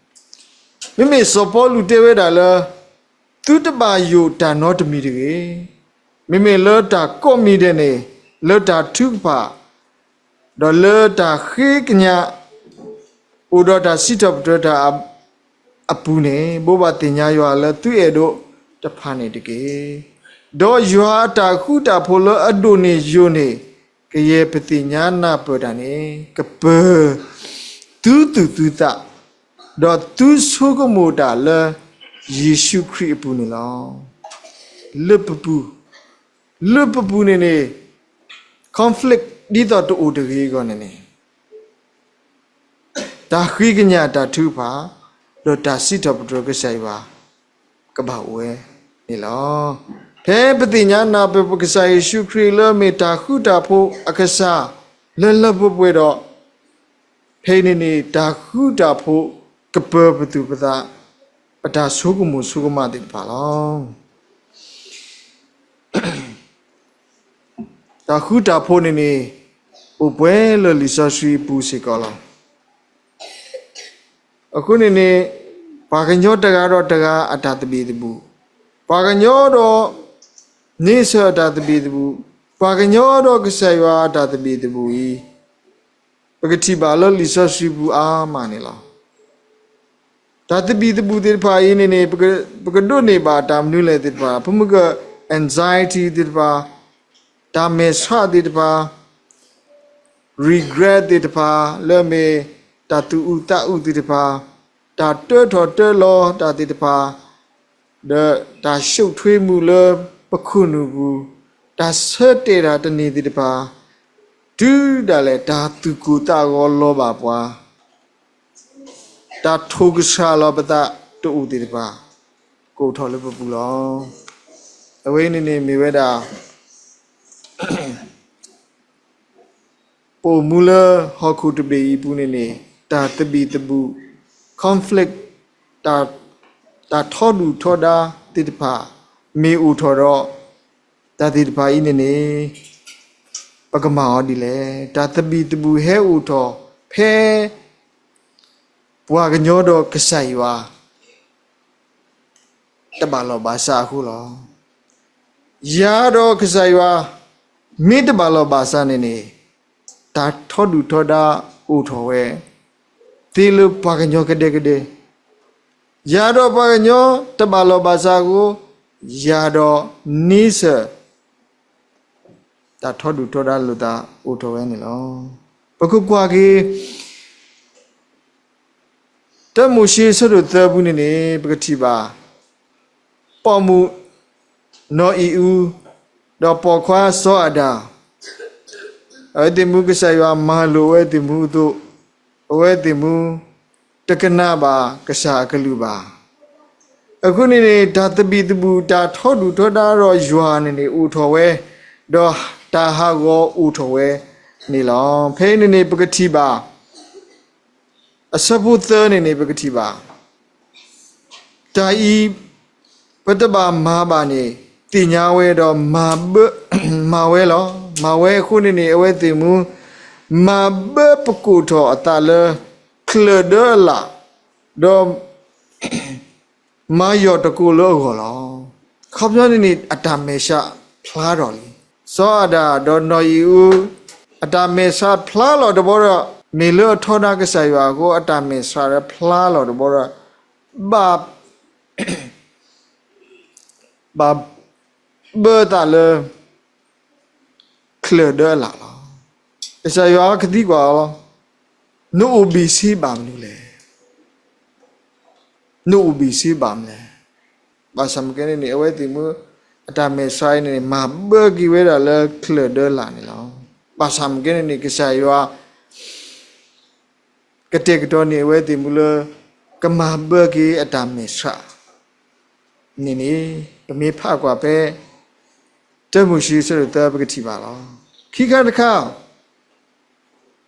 မ့မ့ၢ်စီၤပီလူးတဲဝဲဒၣ်လၢ သုတဘၣ်ယိၣ်တၢ်နီတမံၤတဂ့ၤ. မ့မ့ၢ်လၢတၢ်ကိးမံၤဒဲးန့ၣ် လၢတၢ်ထုကဖၣ် ဒီးလၢတၢ်ဃ့ကညး အိၣ်ဒီးတၢ်စံးထီၣ်ပတြၢၤတၢ်အပူၤန့ၣ် ဘိးဘၣ်သ့ၣ်ညါယွၤလၢသုအဲၣ်ဒိးတဖၣ်န့ၣ်တက့ၢ်. ဒီးယွၤအတၢ်ဃူတၢ်ဖိးလၢအဒိၣ်န့ၢ်ယိာ်န့ၣ် ကယဲၢ်ပသ့ၣ်ညါနၢ်ပၢၢ်တၢ်န့ၣ် ကပၢၤသုသူၣ်သုသး ဒီးသုဆိကမိၣ်တၢ်လၢယ့ၣ်ၡူးခရံာ်အပူၤန့ၣ်လီၤ. လၢပပူၤ, လၢပပူၤန့ၣ်န့ၣ် conflict ဒ်သိးတအိၣ်တဂ့ၤအဂီၢ်န့ၣ်န့ၣ် တၢ်ဃ့ကညးတၢ်ထုကဖၣ် ဒီးတၢ်စံးထီၣ်ပတြၢၤကစၢ်ယွၤ ကဘၣ်အိၣ်ဝဲန့ၣ်လီၤ. ဖဲပသ့ၣ်ညါနၢ်ပၢၢ်ပကစၢ်ယ့ၣ်ၡူးခရံာ်လၢမ့ၢ်တၢ်ဃူတၢ်ဖိးအကစၢ်လၢလၢပှဲၤပှဲၤဒီး ဖဲအံၤန့ၣ်န့ၣ် တၢ်ဃူတၢ်ဖိးကပၢၤပသူၣ်ပသး ပတၢ်ဆိကမိၣ်ဆိကမးသ့ၣ်တဖၣ်လီၤ. တၢ်ဃူတၢ်ဖိးန့ၣ်န့ၣ် အိၣ်ပှဲၤလၢလံာ်စီဆှံအပူၤစ့ၢ်ကီးလီၤ. အဃိန့ၣ်န့ၣ် ပှၤကညီတဂၤဒီးတဂၤအတၢ်သဘံၣ်သဘုၣ်, ပှၤကညီဒီး nature အတၢ်သဘံၣ်သဘုၣ်, ပှၤကညီဒီးကစၢ်ယွၤအတၢ်သဘံၣ်သဘုၣ်အံၤ ပကထံၣ်ဘၣ်လၢလံာ်စီဆှံပူၤအါမးန့ၣ်လီၤ. တၢ်သဘံၣ်သဘုၣ်သ့ၣ်တဖၣ်အံၤန့ၣ်န့ၣ် ပကဒိးန့ၢ်ဘၣ်တၢ်မနုၤလဲၣ်သ့ၣ်တဖၣ် ပမုၢ်က anxiety သ့ၣ်တဖၣ်, တၢ်မဲာ်ဆှးသ့ၣ်တဖၣ်, regret သ့ၣ်တဖၣ်, လၢအမ့ၢ်တၢ်သူၣ်အုးသးအုးသ့ၣ်တဖၣ်, တၢ်တၢထီၣ်တၢလီၤတၢ်သ့ၣ်တဖၣ်, ဒီးတၢ်ရှုပ်ထွေးမှုလၢပခိၣ်နူာ်ပူၤ, တၢ်ဆၢတဲာ်တၢ်တန့ၢ်သ့ၣ်တဖၣ်, တုၤဒၣ်လဲာ် တၢ်သူၣ်ကိၢ်သးဂီၤလီၤဘၣ်ပှၤ, တၢ်ထိၣ်ကဆှၣ်လီၤပသးတအိၣ်သ့ၣ်တဖၣ် ကအိၣ်ထီၣ်လၢပပူၤလီၤ. အဝဲအံၤန့ၣ်န့ၣ်မ့ၢ်ဝဲဒၣ် ပအိၣ်မူလၢဟီၣ်ခိၣ်တဘ့ၣ်အံၤအပူၤန့ၣ်န့ၣ် တၢ်သဘံၣ်သဘုၣ် conflict တၢ်ထီဒုၣ်ထီဒါသ့ၣ်တဖၣ် မ့ၢ်အိၣ်ထီၣ်ဒီး တၢ်သ့ၣ်တဖၣ်အံၤန့ၣ်န့ၣ် ပကမၤအီၤဒ်လဲၣ်. တၢ်သဘံၣ်သဘုၣ်ဟဲအိၣ်ထီၣ်ဖဲ ပှၤကညီဒီးကစၢ်ယွၤ တဘၣ်လီၢ်ဘၣ်စးအဃိလီၤ. ယၤဒီးကစၢ်ယွၤ မ့ၢ်တဘၣ်လီၢ်ဘၣ်စးန့ၣ်န့ၣ် တၢ်ထီဒုၣ်ထီဒါအိၣ်ထီၣ်ဝဲ သ့လၢပှၤကညီကဒဲကဒဲ, ယၤဒီးပှၤကညီတဘၣ်လီၢ်ဘၣ်စးအဃိ, ယၤဒီးန့ဆၢၣ် တၢ်ထီဒုၣ်ထီဒါလိာ်သးအိၣ်ထီၣ်ဝဲန့ၣ်လီၤ. ပကကွၢ်က့ၤ တၢမိၤၡ့အဆၢဒိၣ်သၢပူၤန့ၣ်န့ၣ် ပကထံၣ်ဘၣ် ပိာ်မုၣ်နီၢ်အံၤအူ ဒီးပိာ်ခွါစီၤအၤဒၣ်, အဝဲသ့ၣ်မူကစၢ်ယွၤမၤလိာ်အဝဲသ့ၣ်မူအသိး, အဝဲသ့ၣ်မူ တကနၣ်ဘၣ်ကစၢ်အကလုၢ်ဘၣ်. အဃိန့ၣ်န့ၣ် တၢ်သဘံၣ်သဘုၣ် တၢ်ထီဒုၣ်ထီဒါဒီးယွၤန့ၣ်န့ၣ် အိၣ်ထီၣ်ဝဲ, ဒီးတၢ်ဟးဂီၤအိၣ်ထီၣ်ဝဲန့ၣ်လီၤ. ဖဲအံၤန့ၣ်န့ၣ် ပကထံၣ်ဘၣ် အဆၢဖိသၢန့ၣ်န့ၣ် ပကထံၣ်ဘၣ် တၢ်အံၤ ပတဘၣ်မၤဘၣ်န့ၣ် သ့ၣ်ညါဝဲဒီး မၤဝဲလီၤ. မၤဝဲအဃိန့ၣ်န့ၣ် အဝဲသ့ၣ်မူ မၤဘၢပကိာ်ထီၣ်အသးလၢ ချၢၣ်ဒၢအလၣ်, ဒီး မၤယီၢ်တကိးလၢအဂီၢ်လီၤ. ခီပညီန့ၣ်န့ၣ် အတၢ်မဲာ်ဆှးဖျါထီၣ်လံ. စီၤအၤဒၣ်ဒီးနီၢ်အံၤအူ အတၢ်မဲာ်ဆှးဖျါလီၤတဘျီဒီး မ့ၢ်လၢအထီဒါကစၢ်ယွၤအဃိ အတၢ်မဲာ်ဆှးဖျါလီၤတဘျီဒီး ဘၣ် ဘၣ်ဘၢသးလၢ ချၢၣ်ဒၢအလၣ်လီၤ. ကစၢ်ယွၤကသံကွၢ်အီၤလီၤ. နအိၣ်ဘ့ၣ်ဆ့ဘၣ်မနုၤလဲၣ်. နအိၣ်ဘ့ၣ်ဆ့ဘၣ်မနုၤလဲၣ်. ဘၣ်ဆၣ်မ့ၢ်ကဲန့ၣ်န့ၣ် အဝဲသ့ၣ်မူ အတၢ်မဲာ်ဆှးအံၤန့ၣ်န့ၣ် မၤဘၢက့ၤဝဲဒၣ်လၢချၢၣ်ဒၢလၣ်န့ၣ်လီၤ. ဘၣ်ဆၣ်မ့ၢ်ကဲန့ၣ်န့ၣ် ကစၢ်ယွၤ ကတဲာ်ကတီၤန့ၢ်အဝဲသ့ၣ်မူလၢ ကမၤဘၢက့ၤအတၢ်မဲာ်ဆှးန့ၣ်န့ၣ် ပမ့ၢ်ဖးကွၢ်ဖဲ တၢမိၤၡ့အဆၢဒိၣ်သၢ ပကထံၣ်ဘၣ်လီၤ. ခံခါတခါ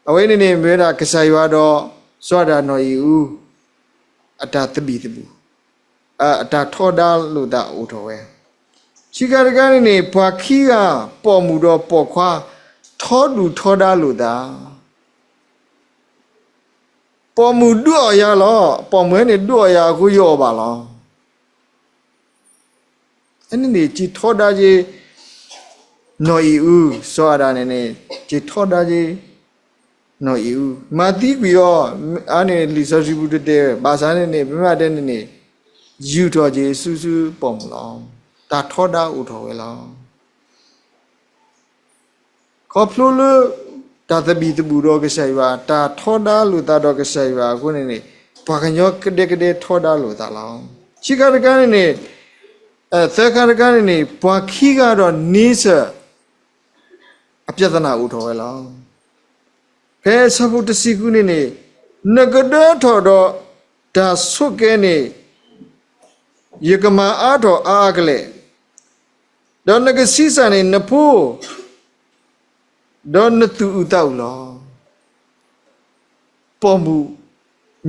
အဝဲန့ၣ်န့ၣ် မ့ၢ်ဝဲဒၣ်ကစၢ်ယွၤဒီး စီၤအၤဒၣ်နီၢ်အံၤအူ အတၢ်သဘံၣ်သဘုၣ် အတၢ်ထီဒါလိာ်သးအိၣ်ထီၣ်ဝဲ. ခံခါတခါန့ၣ်န့ၣ် ပှၤခံဂၤ ပိာ်မုၣ်ဒီးပိာ်ခွါ ထီဒုၣ်ထီဒါလိာ်သး ပိာ်မုၣ်ဒုးအီၣ်ယၤလီၤ. ပိာ်မုၣ်န့ၣ်ဒုးအီၣ်ယၤအဃိ ယအီၣ်ဘၣ်လီၤ. အန့ၣ်န့ၣ် က့ၤထီဒါက့ၤ နီၢ်အံၤအူ, စီၤအၤဒၣ်န့ၣ်န့ၣ် က့ၤထီဒါက့ၤ နီၢ်အံၤအူ, မၤသံကွံာ်အီၤ, အန့ၣ်လံာ်စီဆှံပူၤတတဲ, ဘၣ်ဆၣ်န့ၣ်န့ၣ် ပမ့ၢ်တဲန့ၣ်န့ၣ် ယူာ်ထီၣ်က့ၤဆူဆူပိာ်မုၣ်လီၤ. တၢ်ထီဒါအိၣ်ထီၣ်ဝဲလီၤ. ခီဖျိလၢ တၢ်သဘံၣ်သဘုၣ်ဒီးကစၢ်ယွၤ, တၢ်ထီဒါလိာ်သးဒီးကစၢ်ယွၤအဃိန့ၣ်န့ၣ် ပှၤကညီကဒဲကဒဲထီဒါလိာ်သးလီၤ. ခံခါတခါန့ၣ်န့ၣ်, သၢခါတခါန့ၣ်န့ၣ် ပှၤခံဂၤဒီးန့ဆၢၣ် အပြဿနာအိၣ်ထီၣ်ဝဲလီၤ. ဖဲဆၢဖိတဆံဃုန့ၣ်န့ၣ်, နကဒၢထီၣ်ဒီးတၢ်ဆိးကဲန့ၣ် ယကမၤအါထီၣ်အါအါကလဲာ်, ဒီးနကဆံးစၢ်န့ၢ်နဖိ ဒီးနသူၣ်အုးသးအုးလီၤ. ပိာ်မုၣ်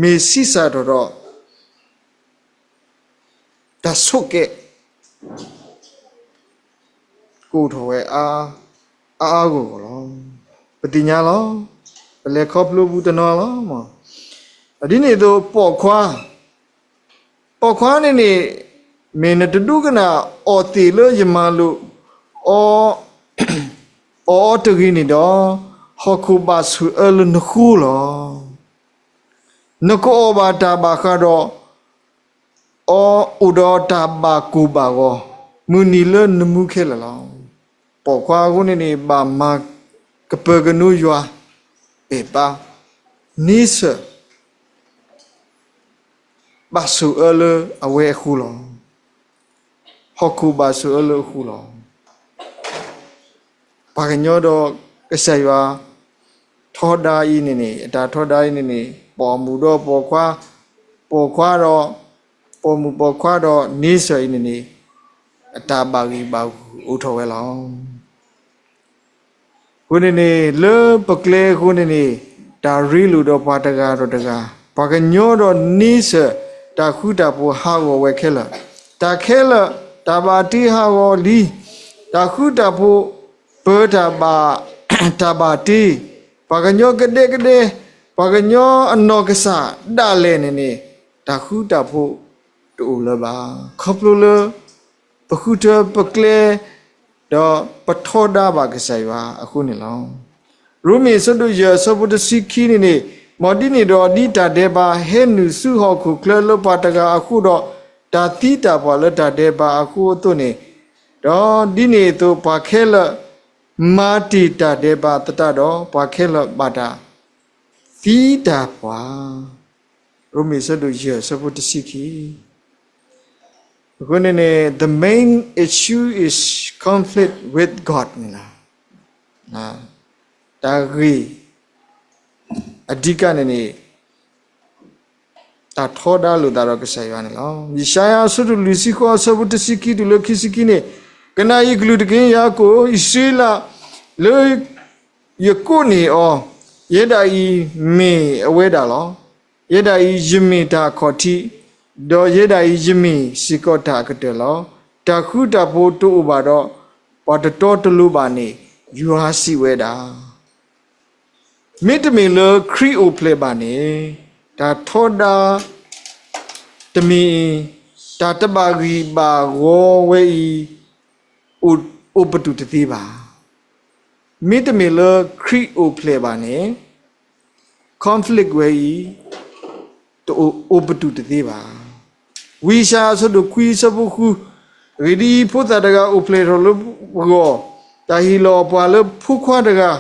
မ့ၢ်ဆံးစၢ်ထီၣ်ဒီး တၢ်ဆိးကဲ ကအိၣ်ထီၣ်ဝဲအါအါဂီၢ်ဂီၢ်လီၤ. ပသ့ၣ်ညါလီၤ. ပလဲၤခီဖျိပူၤတနီၤလီၤ. ဒ်န့ၣ်အသိး ပိာ်ခွါ, ပိာ်ခွါန့ၣ်န့ၣ် မ့ၢ်နတဒိကနၣ်အီၣ်သ့ၣ်လၢယမၤလိာ် အီၣ်အီၤတဂ့ၤန့ၣ်ဒီး ဟီၣ်ခိၣ်ဘၣ်ဆိၣ်အၢလၢနဃိလီၤ. နကအီၣ်ဘၣ်တၢ်ဘၣ်ဃးဒီး အီၤအိၣ်ဒီးတၢ်ဘၣ်ကိၢ်ဘၣ်ဂီၤ, မုၢ်နံၤလၢနမူခဲလၢာ်လီၤ. ပိာ်ခွါအဃိန့ၣ်န့ၣ် ဘၣ်မၤကပၢၤကနိယွၤ ပဲာ်ဘါ န့ဆၢၣ် ဘၣ်ဆိၣ်အၢလၢအဝဲအဃိလီၤ. ဟီၣ်ခိၣ်ဘၣ်ဆိၣ်အၢလၢအဃိလီၤ. ပှၤကညီဒီးကစၢ်ယွၤထီဒါအံၤန့ၣ်န့ၣ်, အတၢ်ထီဒါအံၤန့ၣ်န့ၣ်, ပိာ်မုၣ်ဒီးပိာ်ခွါ, ပိာ်ခွါဒီး, ပိာ်မုၣ်ပိာ်ခွါဒီးန့ဆၢၣ်အံၤန့ၣ်န့ၣ်, အတၢ်ဘၣ်ဂံၢ်ဘၣ်ဂူာ်အိၣ်ထီၣ်ဝဲလီၤ. အဃိန့ၣ်န့ၣ် လၢပကျဲအဃိန့ၣ်န့ၣ်, တၢ်ရ့လိာ်ဒီးပှၤတဂၤဒီးတဂၤ, ပှၤကညီဒီးန့ဆၢၣ်, တၢ်ဃူတၢ်ဖိးဟးဂီၤဝဲခဲလၢာ်, တၢ်ခဲလၢာ်, တၢ်ဘၣ်တ့ဟးဂီၤလံ, တၢ်ဃူတၢ်ဖိး, ပၢတၢ်ဘၣ်, တၢ်ဘၣ်တ့, ပှၤကညီကဒဲကဒဲ, ပှၤကညီအနီၢ်ကစၢ်ဒၣ်လဲာ်န့ၣ်န့ၣ်, တၢ်ဃူတၢ်ဖိးတအိၣ်လၢၤဘၣ်. ခီဖျိလၢ ပဃုထၢပကျဲ, ဒီးပထီဒါဘၣ်ကစၢ်ယွၤအဃိန့ၣ်လီၤ. ရိမ့ၤအဆၢဒိၣ်ယဲၢ်အဆၢဖိတဆံခံန့ၣ်န့ၣ်, မ်ဒ်န့ၣ်ဒီး ဒ်တၢ်ဒဲးဘးဟဲနုာ်ဆူဟီၣ်ခိၣ်ချၢလၢပှၤတဂၤအဃိဒီး, တၢ်သံတၢ်ပှၢ်လၢတၢ်ဒဲးဘးအဃိအသိးန့ၣ်, ဒီးဒ်န့ၣ်အသိး ပှၤခဲလၢာ်မၤတ့ၢ်တၢ်ဒဲးဘးသတးဒီး ပှၤခဲလၢာ်ဘၣ်တၢ်သံတၢ်ပှၢ် ရိမ့ၤအဆၢဒိၣ်ယဲၢ်အဆၢဖိတဆံခံ. အဃိန့ၣ်န့ၣ် the main issue is conflict with God န့ၣ်လီၤ. တၢ်ဂ့ၢ်အဓိကန့ၣ်န့ၣ် တၢ်ထီဒါလိာ်သးဒီးကစၢ်ယွၤန့ၣ်လီၤ. ယၡါယၤအဆၢဒိၣ်လွံၢ်ဆံဃိးအဆၢဖိတဆံခံတုၤလၢခံဆံခံန့ၣ်, ကနၣ်ယကလုၢ်တက့ၢ် ယၤကိာ်, အံၣ်စရ့လး, လၢ ယကိးန့ၢ်အီၤ, ယဲဒၣ်အံၤမ့ၢ်အဝဲဒၣ်လီၤ. ယဲဒၣ်အံၤယမ့ၢ်တၢ်အခီၣ်ထံး, ဒီးယဲဒၣ်အံၤယမ့ၢ်စ့ၢ်ကီးတၢ်အကတၢၢ်လီၤ. တၢ်ဃူတၢ်ဖိးတအိၣ်ဘၣ်ဒီး ပှၤတတီတလိၤဘၣ်န့ၣ် ယွၤစံးဝဲဒၣ်. မ့တမ့ၢ်လၢခရံာ်အိၣ်ဖျဲၣ်ဘၣ်န့ၣ်, တၢ်ထီဒါတမံၤအံၤ, တၢ်တဘၣ်ဂံၢ်ဘၣ်ဂီၤဝဲအံၤ အိၣ်ပတုာ်တသ့ဘၣ်. မ့တမ့ၢ်လၢခရံာ်အိၣ်ဖျဲၣ်ဘၣ်န့ၣ်, conflict ဝဲအံၤ တအိၣ်ပတုာ်တသ့ဘၣ်. ဝံယၡါယၤအဆၢဒိၣ်ခွံအဆၢဖိဃု, အဂ့ၢ်ဒ်အံၤ, ဖိသၣ်တဂၤအိၣ်ဖျဲၣ်ထီၣ်လၢပဂီၢ်, တၢ်ဟ့ၣ်လီၤအပှၤလၢဖိခွါတဂၤ,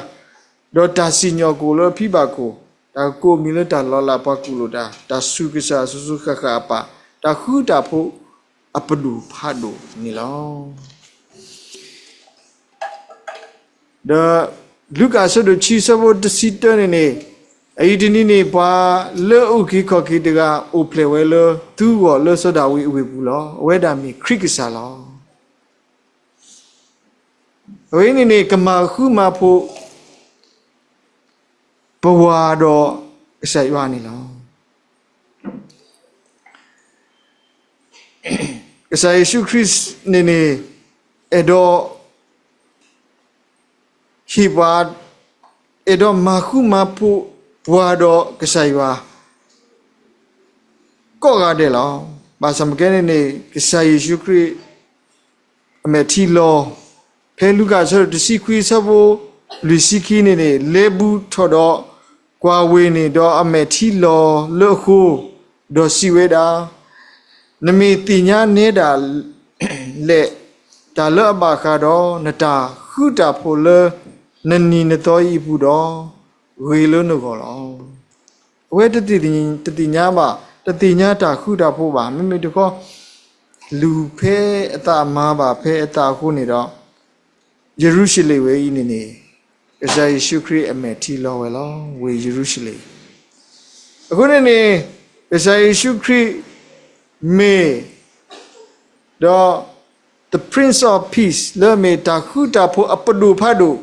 ဒီးတၢ်စံၣ်ညီၣ်ကွီၢ်လၢအဖံဘၣ်ခိၣ်, တၢ်ကကိးအမံၤလၢတၢ်လီၤလးပှၤကူၣ်လိာ်တၢ်, တၢ်ဆူးကစၢ်အစိၤစိၤဃၣ်ဃၣ်အပၢ်, တၢ်ဃူတၢ်ဖိးအပဒိၣ်ဖးဒိၣ်န့ၣ်လီၤ. ဒီးလူၤကၣ်အဆၢဒိၣ်ခံအဆၢဖိတဆံတၢန့ၣ်န့ၣ်, အအံၤတနံၤန့ၣ် ပှၤလၢအအုၣ်က့ၤခီၣ်က့ၤတဂၤ အိၣ်ဖျဲၣ်ဝဲလၢသုဂီၢ်လၢစီၤဒၤဝံးအဝ့ၢ်ပူၤလီၤ. အဝဲဒၣ်မ့ၢ်ခရံာ်ကစၢ်လီၤ. အဝဲန့ၣ်န့ၣ် ကမၤဃူမၤဖိး ပဝၤဒီးကစၢ်ယွၤန့ၣ်လီၤ. ကစၢ်ယ့ၣ်ၡူးခရံာ်န့ၣ်န့ၣ် အဲၣ်ဒိးဟ့ၣ်ပှၤ, အဲၣ်ဒိးမၤဃူမၤဖိးပှၤဒီးကစၢ်ယွၤ ကိးဂၤဒဲးလီၤ. ဘၣ်ဆၣ်မ့ၢ်ကဲန့ၣ်န့ၣ် ကစၢ်ယ့ၣ်ၡူးခရံာ် အမဲာ်ထံလီၤ, ဖဲလူၤကၣ်အဆၢဒိၣ်တဆံခွံအဆၢဖိလွံၢ်ဆံခံန့ၣ်န့ၣ် လဲၤဘူးထီၣ်ဒီးကွၢ်ဝ့ၢ်န့ၣ် ဒီးအမဲာ်ထံလီၤလၢအဃိ, ဒီးစံးဝဲဒၣ်, နမ့ၢ်သ့ၣ်ညါနဲဒၣ်လဲာ် တၢ်လၢအဘၣ်ဃးဒီး နတၢ်ဃူတၢ်ဖိးလၢနနံၤနသီအံၤအပူၤဒီး, ဂ့ၤလၢနဂီၢ်လီၤ. အဝဲတသ့ၣ်ညါဘၣ်, တသ့ၣ်ညါတၢ်ဃူတၢ်ဖိးဘၣ်. မ့မ့ၢ်တခီ လူၤဖဲအသးမၤဘၣ်ဖဲအသးအဃိန့ၣ်ဒီး, ယရူၤၡလ့ၣ်ဝဲအံၤန့ၣ်န့ၣ် ကစၢ်ယ့ၣ်ၡူးခရံာ်အမဲာ်ထံလီၤဝဲလီၤ. ဝ့ၢ်ယရူၤၡလ့ၣ် အဃိန့ၣ်န့ၣ် ကစၢ်ယ့ၣ်ၡူးခရံာ်မ့ၢ် ဒီး the Prince of Peace လၢအမ့ၢ်တၢ်ဃူတၢ်ဖိးအပဒိၣ်ဖးဒိၣ်,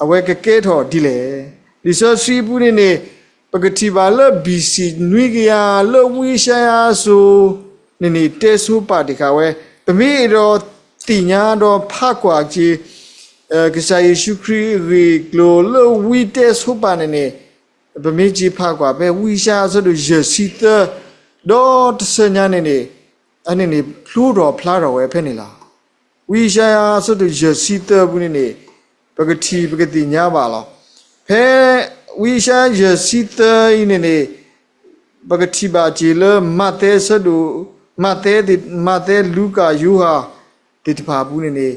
အဝဲကကဲထီၣ်ဒ်လဲၣ်. လံာ်စီဆှံအပူၤန့ၣ်န့ၣ် ပကထံၣ်ဘၣ်လၢ ဘီၣ်စံၣ် နွံကယၤလၢဝံယၡါယၤအစိၤန့ၣ်န့ၣ် တဲဆိပာ်တ့ၢ်ဃာ်ဝဲ, ပမ့ၢ်အဲၣ်ဒိးသ့ၣ်ညါဒီးဖးကွၢ်က့ၤ ကစၢ်ယ့ၣ်ၡူးခရံာ်အဂ့ၢ်အကျိၤလၢဝံတဲဆိပာ်န့ၣ်န့ၣ်, ပမ့ၢ်က့ၤဖးကွၢ်ဖဲဝံယၡါယၤအဆၢဒိၣ်ယဲၢ်ဆံသၢ, ဒီးတဆၢညါန့ၣ်န့ၣ်, အန့ၣ်န့ၣ် ဖျိထီၣ်ဖျါထီၣ်ဝဲဖဲန့ၣ်လီၤ. ဝံယၡါယၤအဆၢဒိၣ်ယဲၢ်ဆံသၢအပူၤန့ၣ်န့ၣ်, ပကထံၣ်ပကသ့ၣ်ညါဘၣ်လီၤ. ဖဲဝံယၡါယၤယဲၢ်ဆံသၢအံၤန့ၣ်န့ၣ်, ပကထံၣ်ဘၣ်စ့ၢ်လၢမးသဲဆၢဒိၣ်, မးသဲ, မးသဲ, လူၤကၣ်, ယိၤဟၣ်သ့ၣ်တဖၣ်အပူၤန့ၣ်န့ၣ်,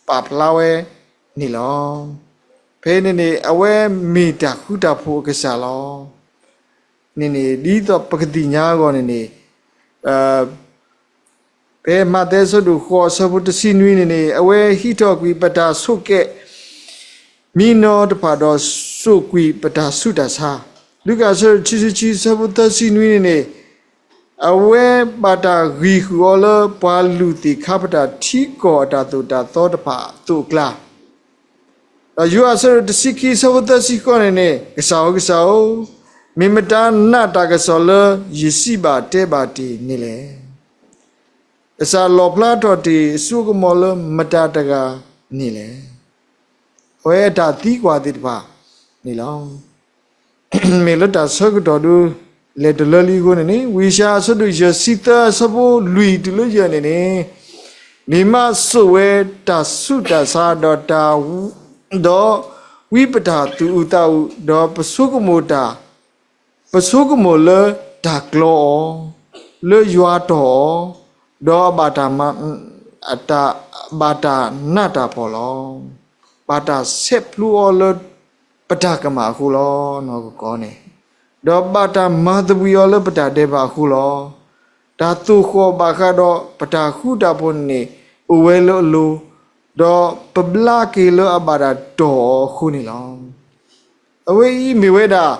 ပာ်ဖျါဝဲန့ၣ်လီၤ. ဖဲန့ၣ်န့ၣ် အဝဲမ့ၢ်တၢ်ဃူတၢ်ဖိးအကစၢ်လီၤ. န့ၣ်န့ၣ် ဒ်သိးပကသ့ၣ်ညါအဂီၢ်န့ၣ်န့ၣ်, ဖဲမးသဲဆၢဒိၣ်ဃိးဆၢဖိတဆံနွံန့ၣ်န့ၣ်, အဝဲဟံးထီၣ်ကွံာ်ပတၢ်ဆိၣ်ကဲး မံနီၤတဖၣ်ဒီးစိာ်ကွံာ်ပတၢ်ဆူးတၢ်ဆါ, လူၤကၣ်ဆၢဒိၣ်ခံဆံခံဆၢဖိသၢဆံနွံန့ၣ်န့ၣ်, အဝဲဘၣ်တၢ်ဂံၢ်ဃုာ်အီၤလၢပှၤလုၢ်သ့ၣ်ခါပတာ်ထံကီၢ်အတၢ်သိၣ်တၢ်သီတဖၣ်အသိးအကျါ ဒီးယိၤဟၣ်ဆၢဒိၣ်တဆံခံဆၢဖိသၢဆံဃိးန့ၣ်န့ၣ်, ကစၢ်ဧၢ, ကစၢ်ဧၢ, မ့ၢ်မတၤနာ်တၢ်ကစီၣ်လၢယစံးဘၣ်တဲဘၣ်တ့ၢ်န့ၣ်လဲၣ်. ကစၢ်လီၣ်ဖျါထီၣ်တ့ၢ်အစိကမီၤလၢမတၤတဂၤန့ၣ်လဲၣ်. အဝဲအတၢ်သံကွၢ်သ့ၣ်တဖၣ်န့ၣ်လီၤ. မ့ၢ်လၢတၢ်ဆၢကတီၢ်ဒုး လဲၤတလၢလံအဃိန့ၣ်န့ၣ်, ဝံယၡါယၤဆၢဒိၣ်ယဲၢ်ဆံသၢဆၢဖိလွံၢ်တုၤလၢယဲၢ်န့ၣ်န့ၣ်, မ့ၢ်မးစိာ်ဝဲတၢ်ဆူးတၢ်ဆါ ဒီးတၢ်, ဒီးဝံပတၢ်သူၣ်အုးသးအုး, ဒီးပဆိကမိၣ်တၢ်, ပဆိကမိၣ်လၢတၢ်ကျီအီၤ, လၢယွၤတီၢ်အီၤ, ဒီးအဘၣ်တၢ်, ဘၣ်တၢ်နးတၢ်ဖှီၣ်လီၤ. ဘၣ်တၢ်ဆဲးဖျိအီၤလၢပတၢ်ကမၣ်အဃိလီၤ. နီၢ်ကီၢ်န့ၣ်, ဒီးဘၣ်တၢ်မၤသဘှံးအီၤလၢပတၢ်ဒဲးဘးအဃိလီၤ. တၢ်သိၣ်ဃီၣ်ဘၣ်ဃးဒီးပတၢ်ဃူတၢ်ဖိးန့ၣ် အိၣ်ဝဲလၢအလိၤ, ဒီးပဘျါက့ၤလၢအဘၣ်တၢ်တီၢ်အီၤအဃိန့ၣ်လီၤ. အဝဲအံၤမ့ၢ်ဝဲဒၣ်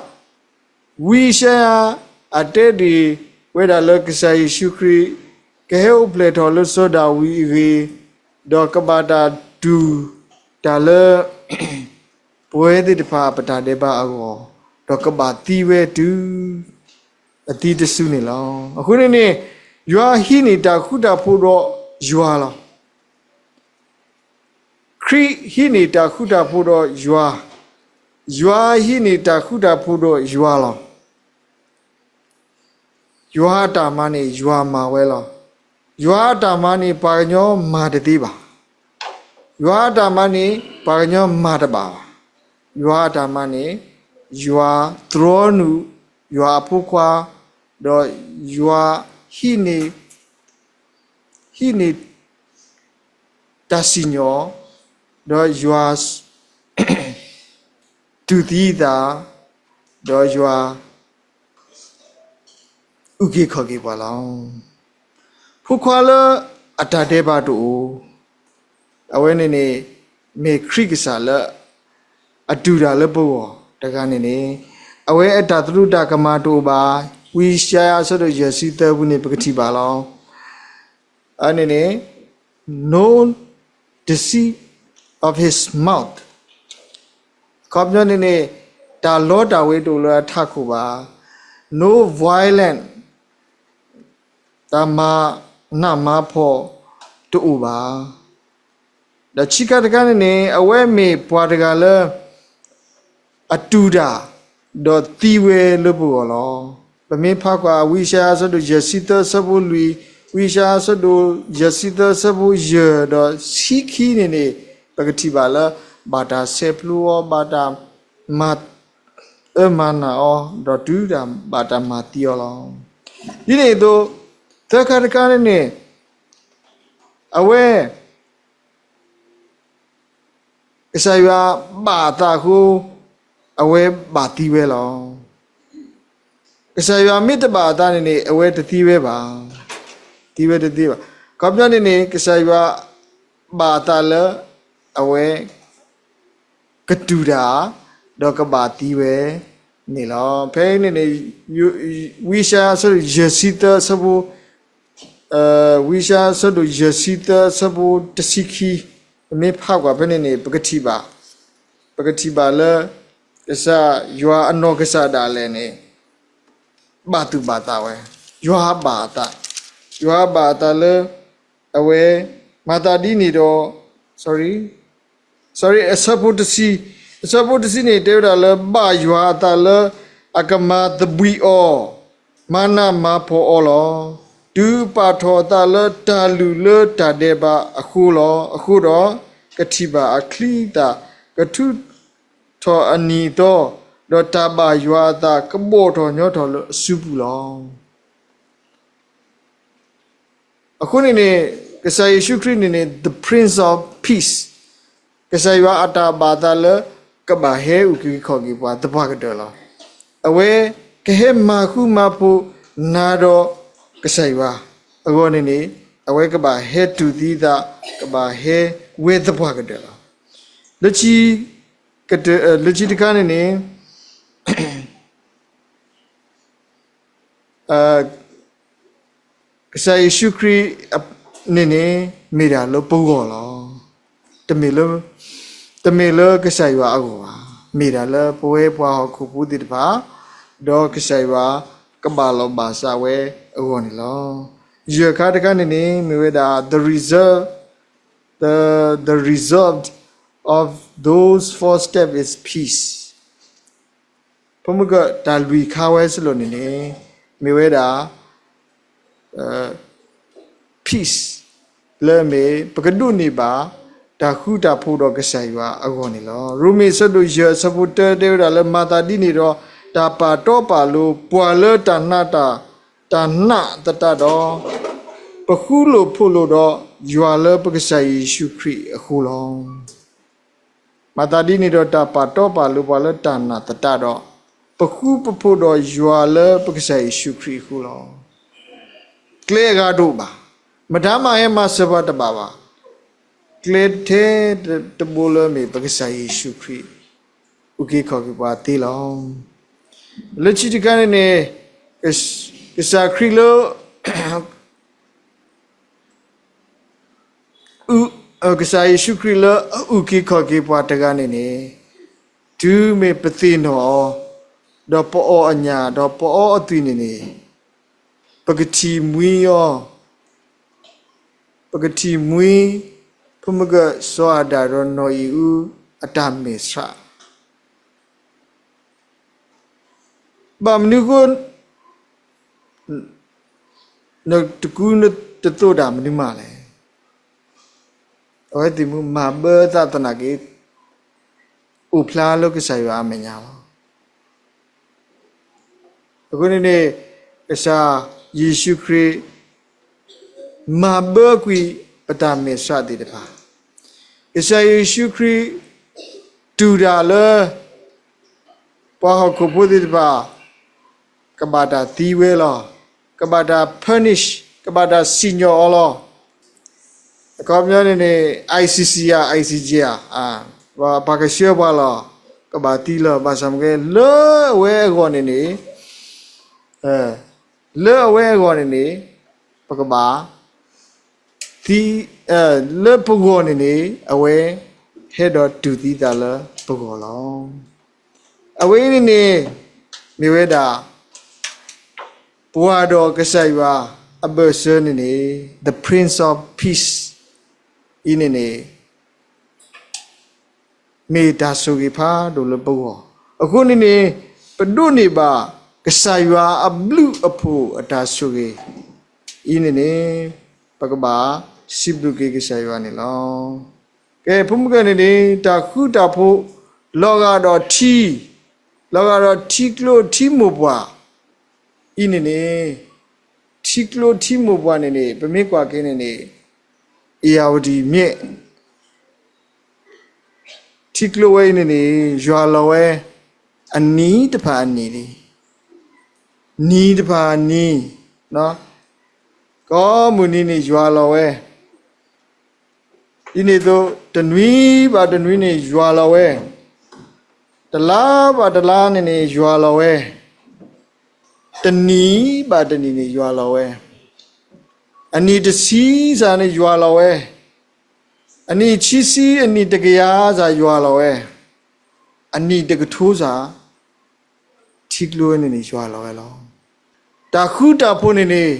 ဝံယၡါယၤအတဲတ့ၢ်ဝဲဒၣ်လၢကစၢ်ယ့ၣ်ၡူးခရံာ် ကဟဲအိၣ်ဖျဲၣ်ထီၣ်လၢစီၤဒၤဝံးအဂ့ၢ်, ဒီးကဘၣ်တၢ်တူၢ်တၢ်လၢ ပဝဲသ့ၣ်တဖၣ်ပတၢ်ဒဲးဘးအဂီၢ်, ဒီးကဘၣ်သံဝဲတုၤအသံတစုန့ၣ်လီၤ. အဃိန့ၣ်န့ၣ်, ယွၤဟံးန့ၢ်တၢ်ဃူတၢ်ဖိးဒီးယွၤလီၤ. ခရံာ်ဟံးန့ၢ်တၢ်ဃူတၢ်ဖိးဒီးယွၤ, ယွၤဟံးန့ၢ်တၢ်ဃူတၢ်ဖိးဒီးယွၤလီၤ. ယွၤအတၢ်မၤန့ၣ် ယွၤမၤဝဲလီၤ. ယွၤအတၢ်မၤန့ၣ် ပှၤကညီမၤတသ့ဘၣ်. ယွၤအတၢ်မၤန့ၣ် ပှၤကညီမၤတဘၣ်ဘၣ်. ယွၤအတၢ်မၤန့ၣ် ယွၤသြီနုာ် ယွၤအဖိခွါ, ဒီးယွၤဟံးန့ၢ်, ဟံးန့ၢ် တၢ်စံၣ်ညီၣ်, ဒီးယွၤတူၢ်သံအသး, ဒီးယွၤ အုၣ်က့ၤခီၣ်က့ၤပှၤလီၤ. ဖိခွါလၢအတၢ်ဒဲးဘးတအိၣ်, အဝဲန့ၣ်န့ၣ် မ့ၢ်ခရံာ်ကစၢ်လၢ အတူၢ်တၢ်လၢပဂီၢ်တဂၤန့ၣ်န့ၣ်, အဝဲအတၢ်သရူးတၢ်ကမၣ်တအိၣ်ဘၣ်. ဝံယၡါယၤအဆၢဒိၣ်ယဲၢ်ဆံသၢပူၤန့ၣ် ပကထံၣ်ဘၣ်လီၤ. အန့ၣ်န့ၣ် no deceit of his mouth. အခီပညီန့ၣ်န့ၣ် တၢ်လီတၢ်ဝ့ၤတအိၣ်လၢအထးခိၣ်ဘၣ်. No violence, တၢ်မၤနးမၤဖှီၣ်တအိၣ်ဘၣ်. ဒီးခံခါတခါန့ၣ်န့ၣ် အဝဲမ့ၢ်ပှၤတဂၤလၢ အတူၢ်တၢ် ဒီးသံဝဲလၢပဂီၢ်လီၤ. ပမ့ၢ်ဖးကွၢ်ဝံယၡါယၤအဆၢဒိၣ်ယဲၢ်ဆံသၢအဆၢဖိလွံၢ်, ဝံယၡါယၤအဆၢဒိၣ်ယဲၢ်ဆံသၢအဆၢဖိယဲၢ်ဒီးဆံခံန့ၣ်န့ၣ်, ပကထံၣ်ဘၣ်လၢ ဘၣ်တၢ်ဆဲးဖျိအီၤ, ဘၣ်တၢ်မၤအၢမၤနးအီၤ, ဒီးတုၤဒၣ်ဘၣ်တၢ်မၤသံအီၤလီၤ. ဒ်န့ၣ်အသိး သၢခါတခါန့ၣ်န့ၣ် အဝဲ ကစၢ်ယွၤဘၣ်အသးအဃိ အဝဲဘၣ်သံဝဲလီၤ. ကစၢ်ယွၤမ့ၢ်တဘၣ်အသးန့ၣ်န့ၣ် အဝဲတသံဝဲဘၣ်. သံဝဲတသ့ဘၣ်. အခီပညီန့ၣ်န့ၣ် ကစၢ်ယွၤဘၣ်အသးလၢ အဝဲ ကတူၢ်တၢ် ဒီးကဘၣ်သံဝဲန့ၣ်လီၤ. ဖဲအံၤန့ၣ်န့ၣ် ဝံယၡါယၤအဆၢဒိၣ်ယဲၢ်ဆံသၢအဆၢဖိ ဝံယၡါယၤအဆၢဒိၣ်ယဲၢ်ဆံသၢအဆၢဖိတဆံခံ ပမ့ၢ်ဖးကွၢ်ဖဲန့ၣ်န့ၣ် ပကထံၣ်ဘၣ်, ပကထံၣ်ဘၣ်လၢ ကစၢ်ယွၤအနီၢ်ကစၢ်ဒၣ်လဲာ်န့ၣ် ဘၣ်သူၣ်ဘၣ်သးဝဲ, ယွၤဘၣ်အသး, ယွၤဘၣ်အသးလၢ အဝဲ မၤသးဒ်န့ၣ်ဒီး sorry, sorry, အဆၢဖိတဆံ, အဆၢဖိတဆံန့ၣ် တဲဝဲဒၣ်လၢ ဘၣ်ယွၤအသးလၢ အကမၤသဘှံးအီၤ, မၤနးမၤဖှီၣ်အီၤလီၤ. တုၤပာ်ထီၣ်အသးလၢတၢ်လုၢ်လၢတၢ်ဒဲးဘးအဃိလီၤ. အဃိဒီး ကထံၣ်ဘၣ်အချံအသၣ်, ကထူး ထီၣ်အနံၤအသီ, ဒီးတၢ်ဘၣ်ယွၤအသးကဘီၣ်ထီၣ်ညီထီၣ်လၢအစုပူၤလီၤ. အဃိန့ၣ်န့ၣ် ကစၢ်ယ့ၣ်ၡူးခရံာ်န့ၣ်န့ၣ် the Prince of Peace, ကစၢ်ယွၤအတၢ်ဘၣ်သးလၢကဘၣ်ဟဲအုၣ်က့ၤခီၣ်က့ၤပှၤသပှၢ်ကတၢၢ်လီၤ. အဝဲကဟဲမၤဃူမၤဖိးနၤဒီးကစၢ်ယွၤအဂီၢ်န့ၣ်န့ၣ် အဝဲကဘၣ်ဟဲတူၢ်သံသး, ကဘၣ်ဟဲဝဲသပှၢ်ကတၢၢ်လီၤ. လၢခံ လၢခံတခါန့ၣ်န့ၣ် ကစၢ်ယ့ၣ်ၡူးခရံာ်န့ၣ်န့ၣ် မ့ၢ်ဒၣ်လၢပဂီၢ်လီၤ. တမ့ၢ်လၢ, တမ့ၢ်လၢကစၢ်ယွၤအဂီၢ်ဘၣ်. မ့ၢ်ဒၣ်လၢပဝဲပှၤဟီၣ်ခိၣ်ဖိသ့ၣ်တဖၣ်, ဒီးကစၢ်ယွၤကဘၣ်လီၤဘၣ်စးဝဲအဂီၢ်န့ၣ်လီၤ. ယဲၢ်ခါတခါန့ၣ်န့ၣ် မ့ၢ်ဝဲဒၣ် the result, the, the result of those four steps is peace. ဖိမုၣ်က တၢ်လွံၢ်ခါဝဲစ့ၢ်ကီးန့ၣ်န့ၣ် မ့ၢ်ဝဲဒၣ် peace လၢအမ့ၢ် ပကဒိးန့ၢ်ဘၣ် တၢ်ဃူတၢ်ဖိးဒီးကစၢ်ယွၤအဂီၢ်န့ၣ်လီၤ. ရိမ့ၤအဆၢဒိၣ်ယဲၢ်အဆၢဖိတၢတဲဝဲဒၣ်လၢ မၤသးဒ်န့ၣ်ဒီး တၢ်ပာ်တီပာ်လိၤပှၤလၢတၢ်နာ်တၢ်, တၢ်နာ်သတးဒီး ပဃူလိာ်ဖိးလိာ်ဒီးယွၤလၢပကစၢ်ယ့ၣ်ၡူးခရံာ်အဃိလီၤ. မၤသးဒ်န့ၣ်ဒီး တၢ်ပာ်တီပာ်လိၤပှၤလၢတၢ်နာ်သတးဒီး ပဃူပဖိးဒီးယွၤလၢပကစၢ်ယ့ၣ်ၡူးခရံာ်အဃိလီၤ. ကျဲအဂၤတအိၣ်ဘၣ်. မတၤမးဟဲမၤစၢၤပှၤတဘၣ်ဘၣ်. ကျဲထဲတဘိလၢအမ့ၢ်ပကစၢ်ယ့ၣ်ၡူးခရံာ် အုၣ်က့ၤခီၣ်က့ၤပှၤသ့လီၤ. လၢခံတခါန့ၣ်န့ၣ် ကစၢ်ခရံာ်လၢ ကစၢ်ယ့ၣ်ၡူးခရံာ်လၢအအုၣ်က့ၤခီၣ်က့ၤပှၤတဂၤန့ၣ်န့ၣ် တုၤမ့ၢ်ပသ့ၣ်နီၣ်အီၤ, ဒီးပအီၣ်အညၣ်, ဒီးပအီအသွံၣ်န့ၣ်န့ၣ်, ပကထံၣ်မှံအီၤ, ပကထံၣ်မှံ ဖိမုၣ်ကစီၤအၤဒၣ်ဒီးနီၢ်အံၤအူအတၢ်မဲာ်ဆှး ဘၣ်မနုၤအဃိ နတကူနတသိးတၢ်မနုၤမးလဲၣ်. အဝဲသ့ၣ်မုၢ်မၤဘၢသးသနာ်က့ အိၣ်ဖျါလၢကစၢ်ယွၤအမဲာ်ညါလီၤ. အဃိန့ၣ်န့ၣ် ကစၢ်ယ့ၣ်ၡူးခရံာ် မၤဘၢကွံာ်ပတၢ်မဲာ်ဆှးသ့ၣ်တဖၣ်, ကစၢ်ယ့ၣ်ၡူးခရံာ် တူၢ်တၢ်လၢ ပှၤဟီၣ်ခိၣ်ဖိသ့ၣ်တဖၣ် ကဘၣ်တၢ်သံဝဲလီၤ. ကဘၣ်တၢ် punish, ကဘၣ်တၢ်စံၣ်ညီၣ်အီၤလီၤ. အခီပညီန့ၣ်န့ၣ် ICC ဧါ, ICJ ဧါ, ပှၤကဆှၢပှၤလီၤ. ကဘၣ်သံလီၤ. ဘၣ်ဆၣ်မ့ၢ်ကဲ လၢအဝဲအဂီၢ်န့ၣ်န့ၣ်, လၢအဝဲအဂီၢ်န့ၣ်န့ၣ် ပကဘၣ် သံ, လၢပဂီၢ်န့ၣ်န့ၣ် အဝဲဟဲဒီးတူၢ်သံသးလၢပဂီၢ်လီၤ. အဝဲအံၤန့ၣ်န့ၣ် မ့ၢ်ဝဲဒၣ် ပှၤဒီးကစၢ်ယွၤအဘၢၣ်စၢၤန့ၣ်န့ၣ် the Prince of Peace အံၤန့ၣ်န့ၣ် မ့ၢ်တၢ်ဆိၣ်ဂ့ၤဖးဒိၣ်လၢပဂီၢ်. အဃိန့ၣ်န့ၣ် ပဒိးန့ၢ်ဘၣ် ကစၢ်ယွၤအဘျုးအဖှိၣ်အတၢ်ဆိၣ်ဂ့ၤအံၤန့ၣ်န့ၣ် ပကဘၣ်စံးဘျုးက့ၤကစၢ်ယွၤန့ၣ်လီၤ. ကဲ ဖိမုၣ်ကဲန့ၣ်န့ၣ် တၢ်ဃူတၢ်ဖိး လီၤဂာ်ဒီးထံ, လီၤဂာ်ဒီးထံကျိထံမိၢ်ပှၢ် အံၤန့ၣ်န့ၣ်, ထံကျိထံမိၢ်ပှၢ်န့ၣ်န့ၣ် ပမ့ၢ်ကွၢ်က့ၤန့ၣ်န့ၣ် အ့ၣ်ယၣ်ဝတံၣ်မျဲၣ် ထံကျိဝဲအံၤန့ၣ်န့ၣ် ယွၤလီၤဝဲ အနံၤတဖၣ်အနံၤန့ၣ်, နံၤတဖၣ်အနံၤ, ကိးမုၢ်နံၤန့ၣ် ယွၤလီၤဝဲ, ဒ်န့ၣ်အသိး တနွံဘၣ်တနွံန့ၣ် ယွၤလီၤဝဲ, တလါဘၣ်တလါန့ၣ်န့ၣ် ယွၤလီၤဝဲ, တနံၤဘၣ်တနံၤန့ၣ် ယွၤလီၤဝဲ, အနံၣ်တဆံစ့ၢ်န့ၣ် ယွၤလီၤဝဲ, အနံၣ်ခံဆံ အနံၣ်တကယၤစ့ၢ် ယွၤလီၤဝဲ, အနံၣ်တကထိစ့ၢ် ထံကျိဝဲန့ၣ်န့ၣ် ယွၤလီၤဝဲလီၤ. တၢ်ဃူတၢ်ဖိးန့ၣ်န့ၣ်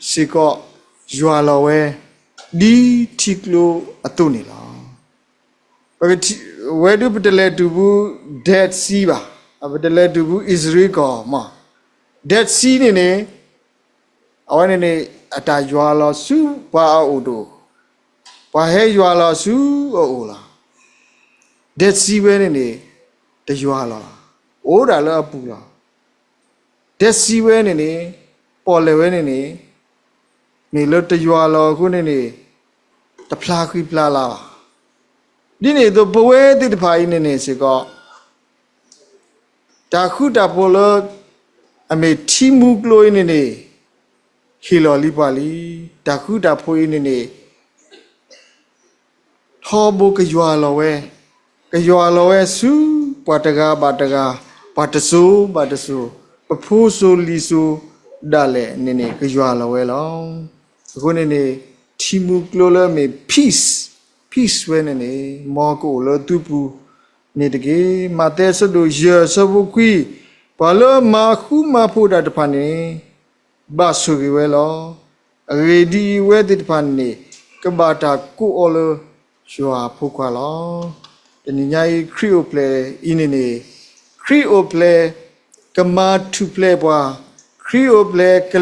စ့ၢ်ကီး ယွၤလီၤဝဲ ဒ်ထံကျိအသိးန့ၣ်လီၤ. ပကထံၣ်, ဝဲဒၣ်ပတလဲၤတုၤဘူး Dead Sea ဘၣ်, ပတလဲၤတုၤဘူး အံၣ်စရ့လးကီၢ်မး, Dead Sea န့ၣ်န့ၣ် အဝဲန့ၣ်န့ၣ် အတၢ်ယွၤလီၤဆူပှၤအအိၣ်တအိၣ်, ပှၤဟဲယွၤလီၤဆူအအိၣ်လီၤ. Dead Sea ဝဲန့ၣ်န့ၣ် တယွၤလီၤ, အိၣ်ဒၣ်လၢအပူၤလီၤ. တၢ်စံးဝဲန့ၣ်န့ၣ်, ပီၣ်လဲၣ်ဝဲန့ၣ်န့ၣ်, မ့ၢ်လၢတယွၤလီၤအဃိန့ၣ်န့ၣ်, တဖျါဃံဖျါလၤဘၣ်. ဒ်န့ၣ်အသိး ပဝဲသ့ၣ်တဖၣ်အံၤန့ၣ်န့ၣ်စ့ၢ်ကီး တၢ်ဃူတၢ်ဖိးလၢ အမ့ၢ်ထံမူကျိအံၤန့ၣ်န့ၣ်, ဟ့ၣ်လီၤလံပှၤလံ. တၢ်ဃူတၢ်ဖိးအံၤန့ၣ်န့ၣ် ထီဘိကယွၤလီၤဝဲ, ကယွၤလီၤဝဲဆူပှၤတဂၤဘၣ်တဂၤ, ပှၤတစိၤဘၣ်တစိၤ, ပဖိစိၤလံၤစိၤဒၣ်လဲာ်န့ၣ်န့ၣ် ကယွၤလီၤဝဲလီၤ. အဃိန့ၣ်န့ၣ် ထံမူကျိလၢအမ့ၢ် peace, peace ဝဲန့ၣ်န့ၣ် မ်ကအိၣ်လၢသုပူၤန့ၣ်တက့ၢ်. မးသဲအဆၢဒိၣ်ယဲၢ်အဆၢဖိခွံ, ပှၤလၢမၤဃူမၤဖိးတၢ်တဖၣ်န့ၣ် ဘၣ်ဆိၣ်ဂ့ၤဝဲလီၤ. အဂ့ၢ်ဒ်အံၤ, အဝဲသ့ၣ်တဖၣ်န့ၣ် ကဘၣ်တၢ်ကိးအီၤလၢယွၤအဖိခွါလီၤ. တနံၤညါအံၤ ခရံာ်အိၣ်ဖျဲၣ်အံၤန့ၣ်န့ၣ်, ခရံာ်အိၣ်ဖျဲၣ်ကမၤထူၣ်ဖျဲးပှၤ, ခရံာ်အိၣ်ဖျဲၣ်က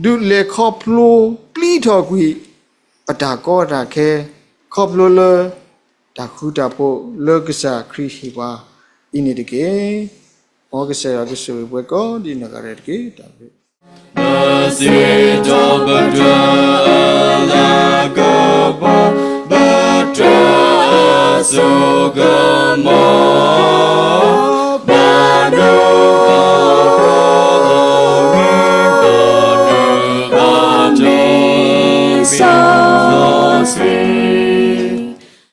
ဒုးလဲၤခီဖျိပျံၤထီၣ်ကွံာ် ပတၢ်ကီတၢ်ခဲ ခီဖျိလၢတၢ်ဃူတၢ်ဖိးလၢကစၢ်ခရံာ်ဟ့ၣ်ပှၤအံၤန့ၣ်တက့ၢ်. မ်ကစၢ်ယွၤကဆိၣ်ဂ့ၤပှၤကိးဒ်နီၢ်ဂၤဒဲးတက့ၢ်. တၢ်ဘျုး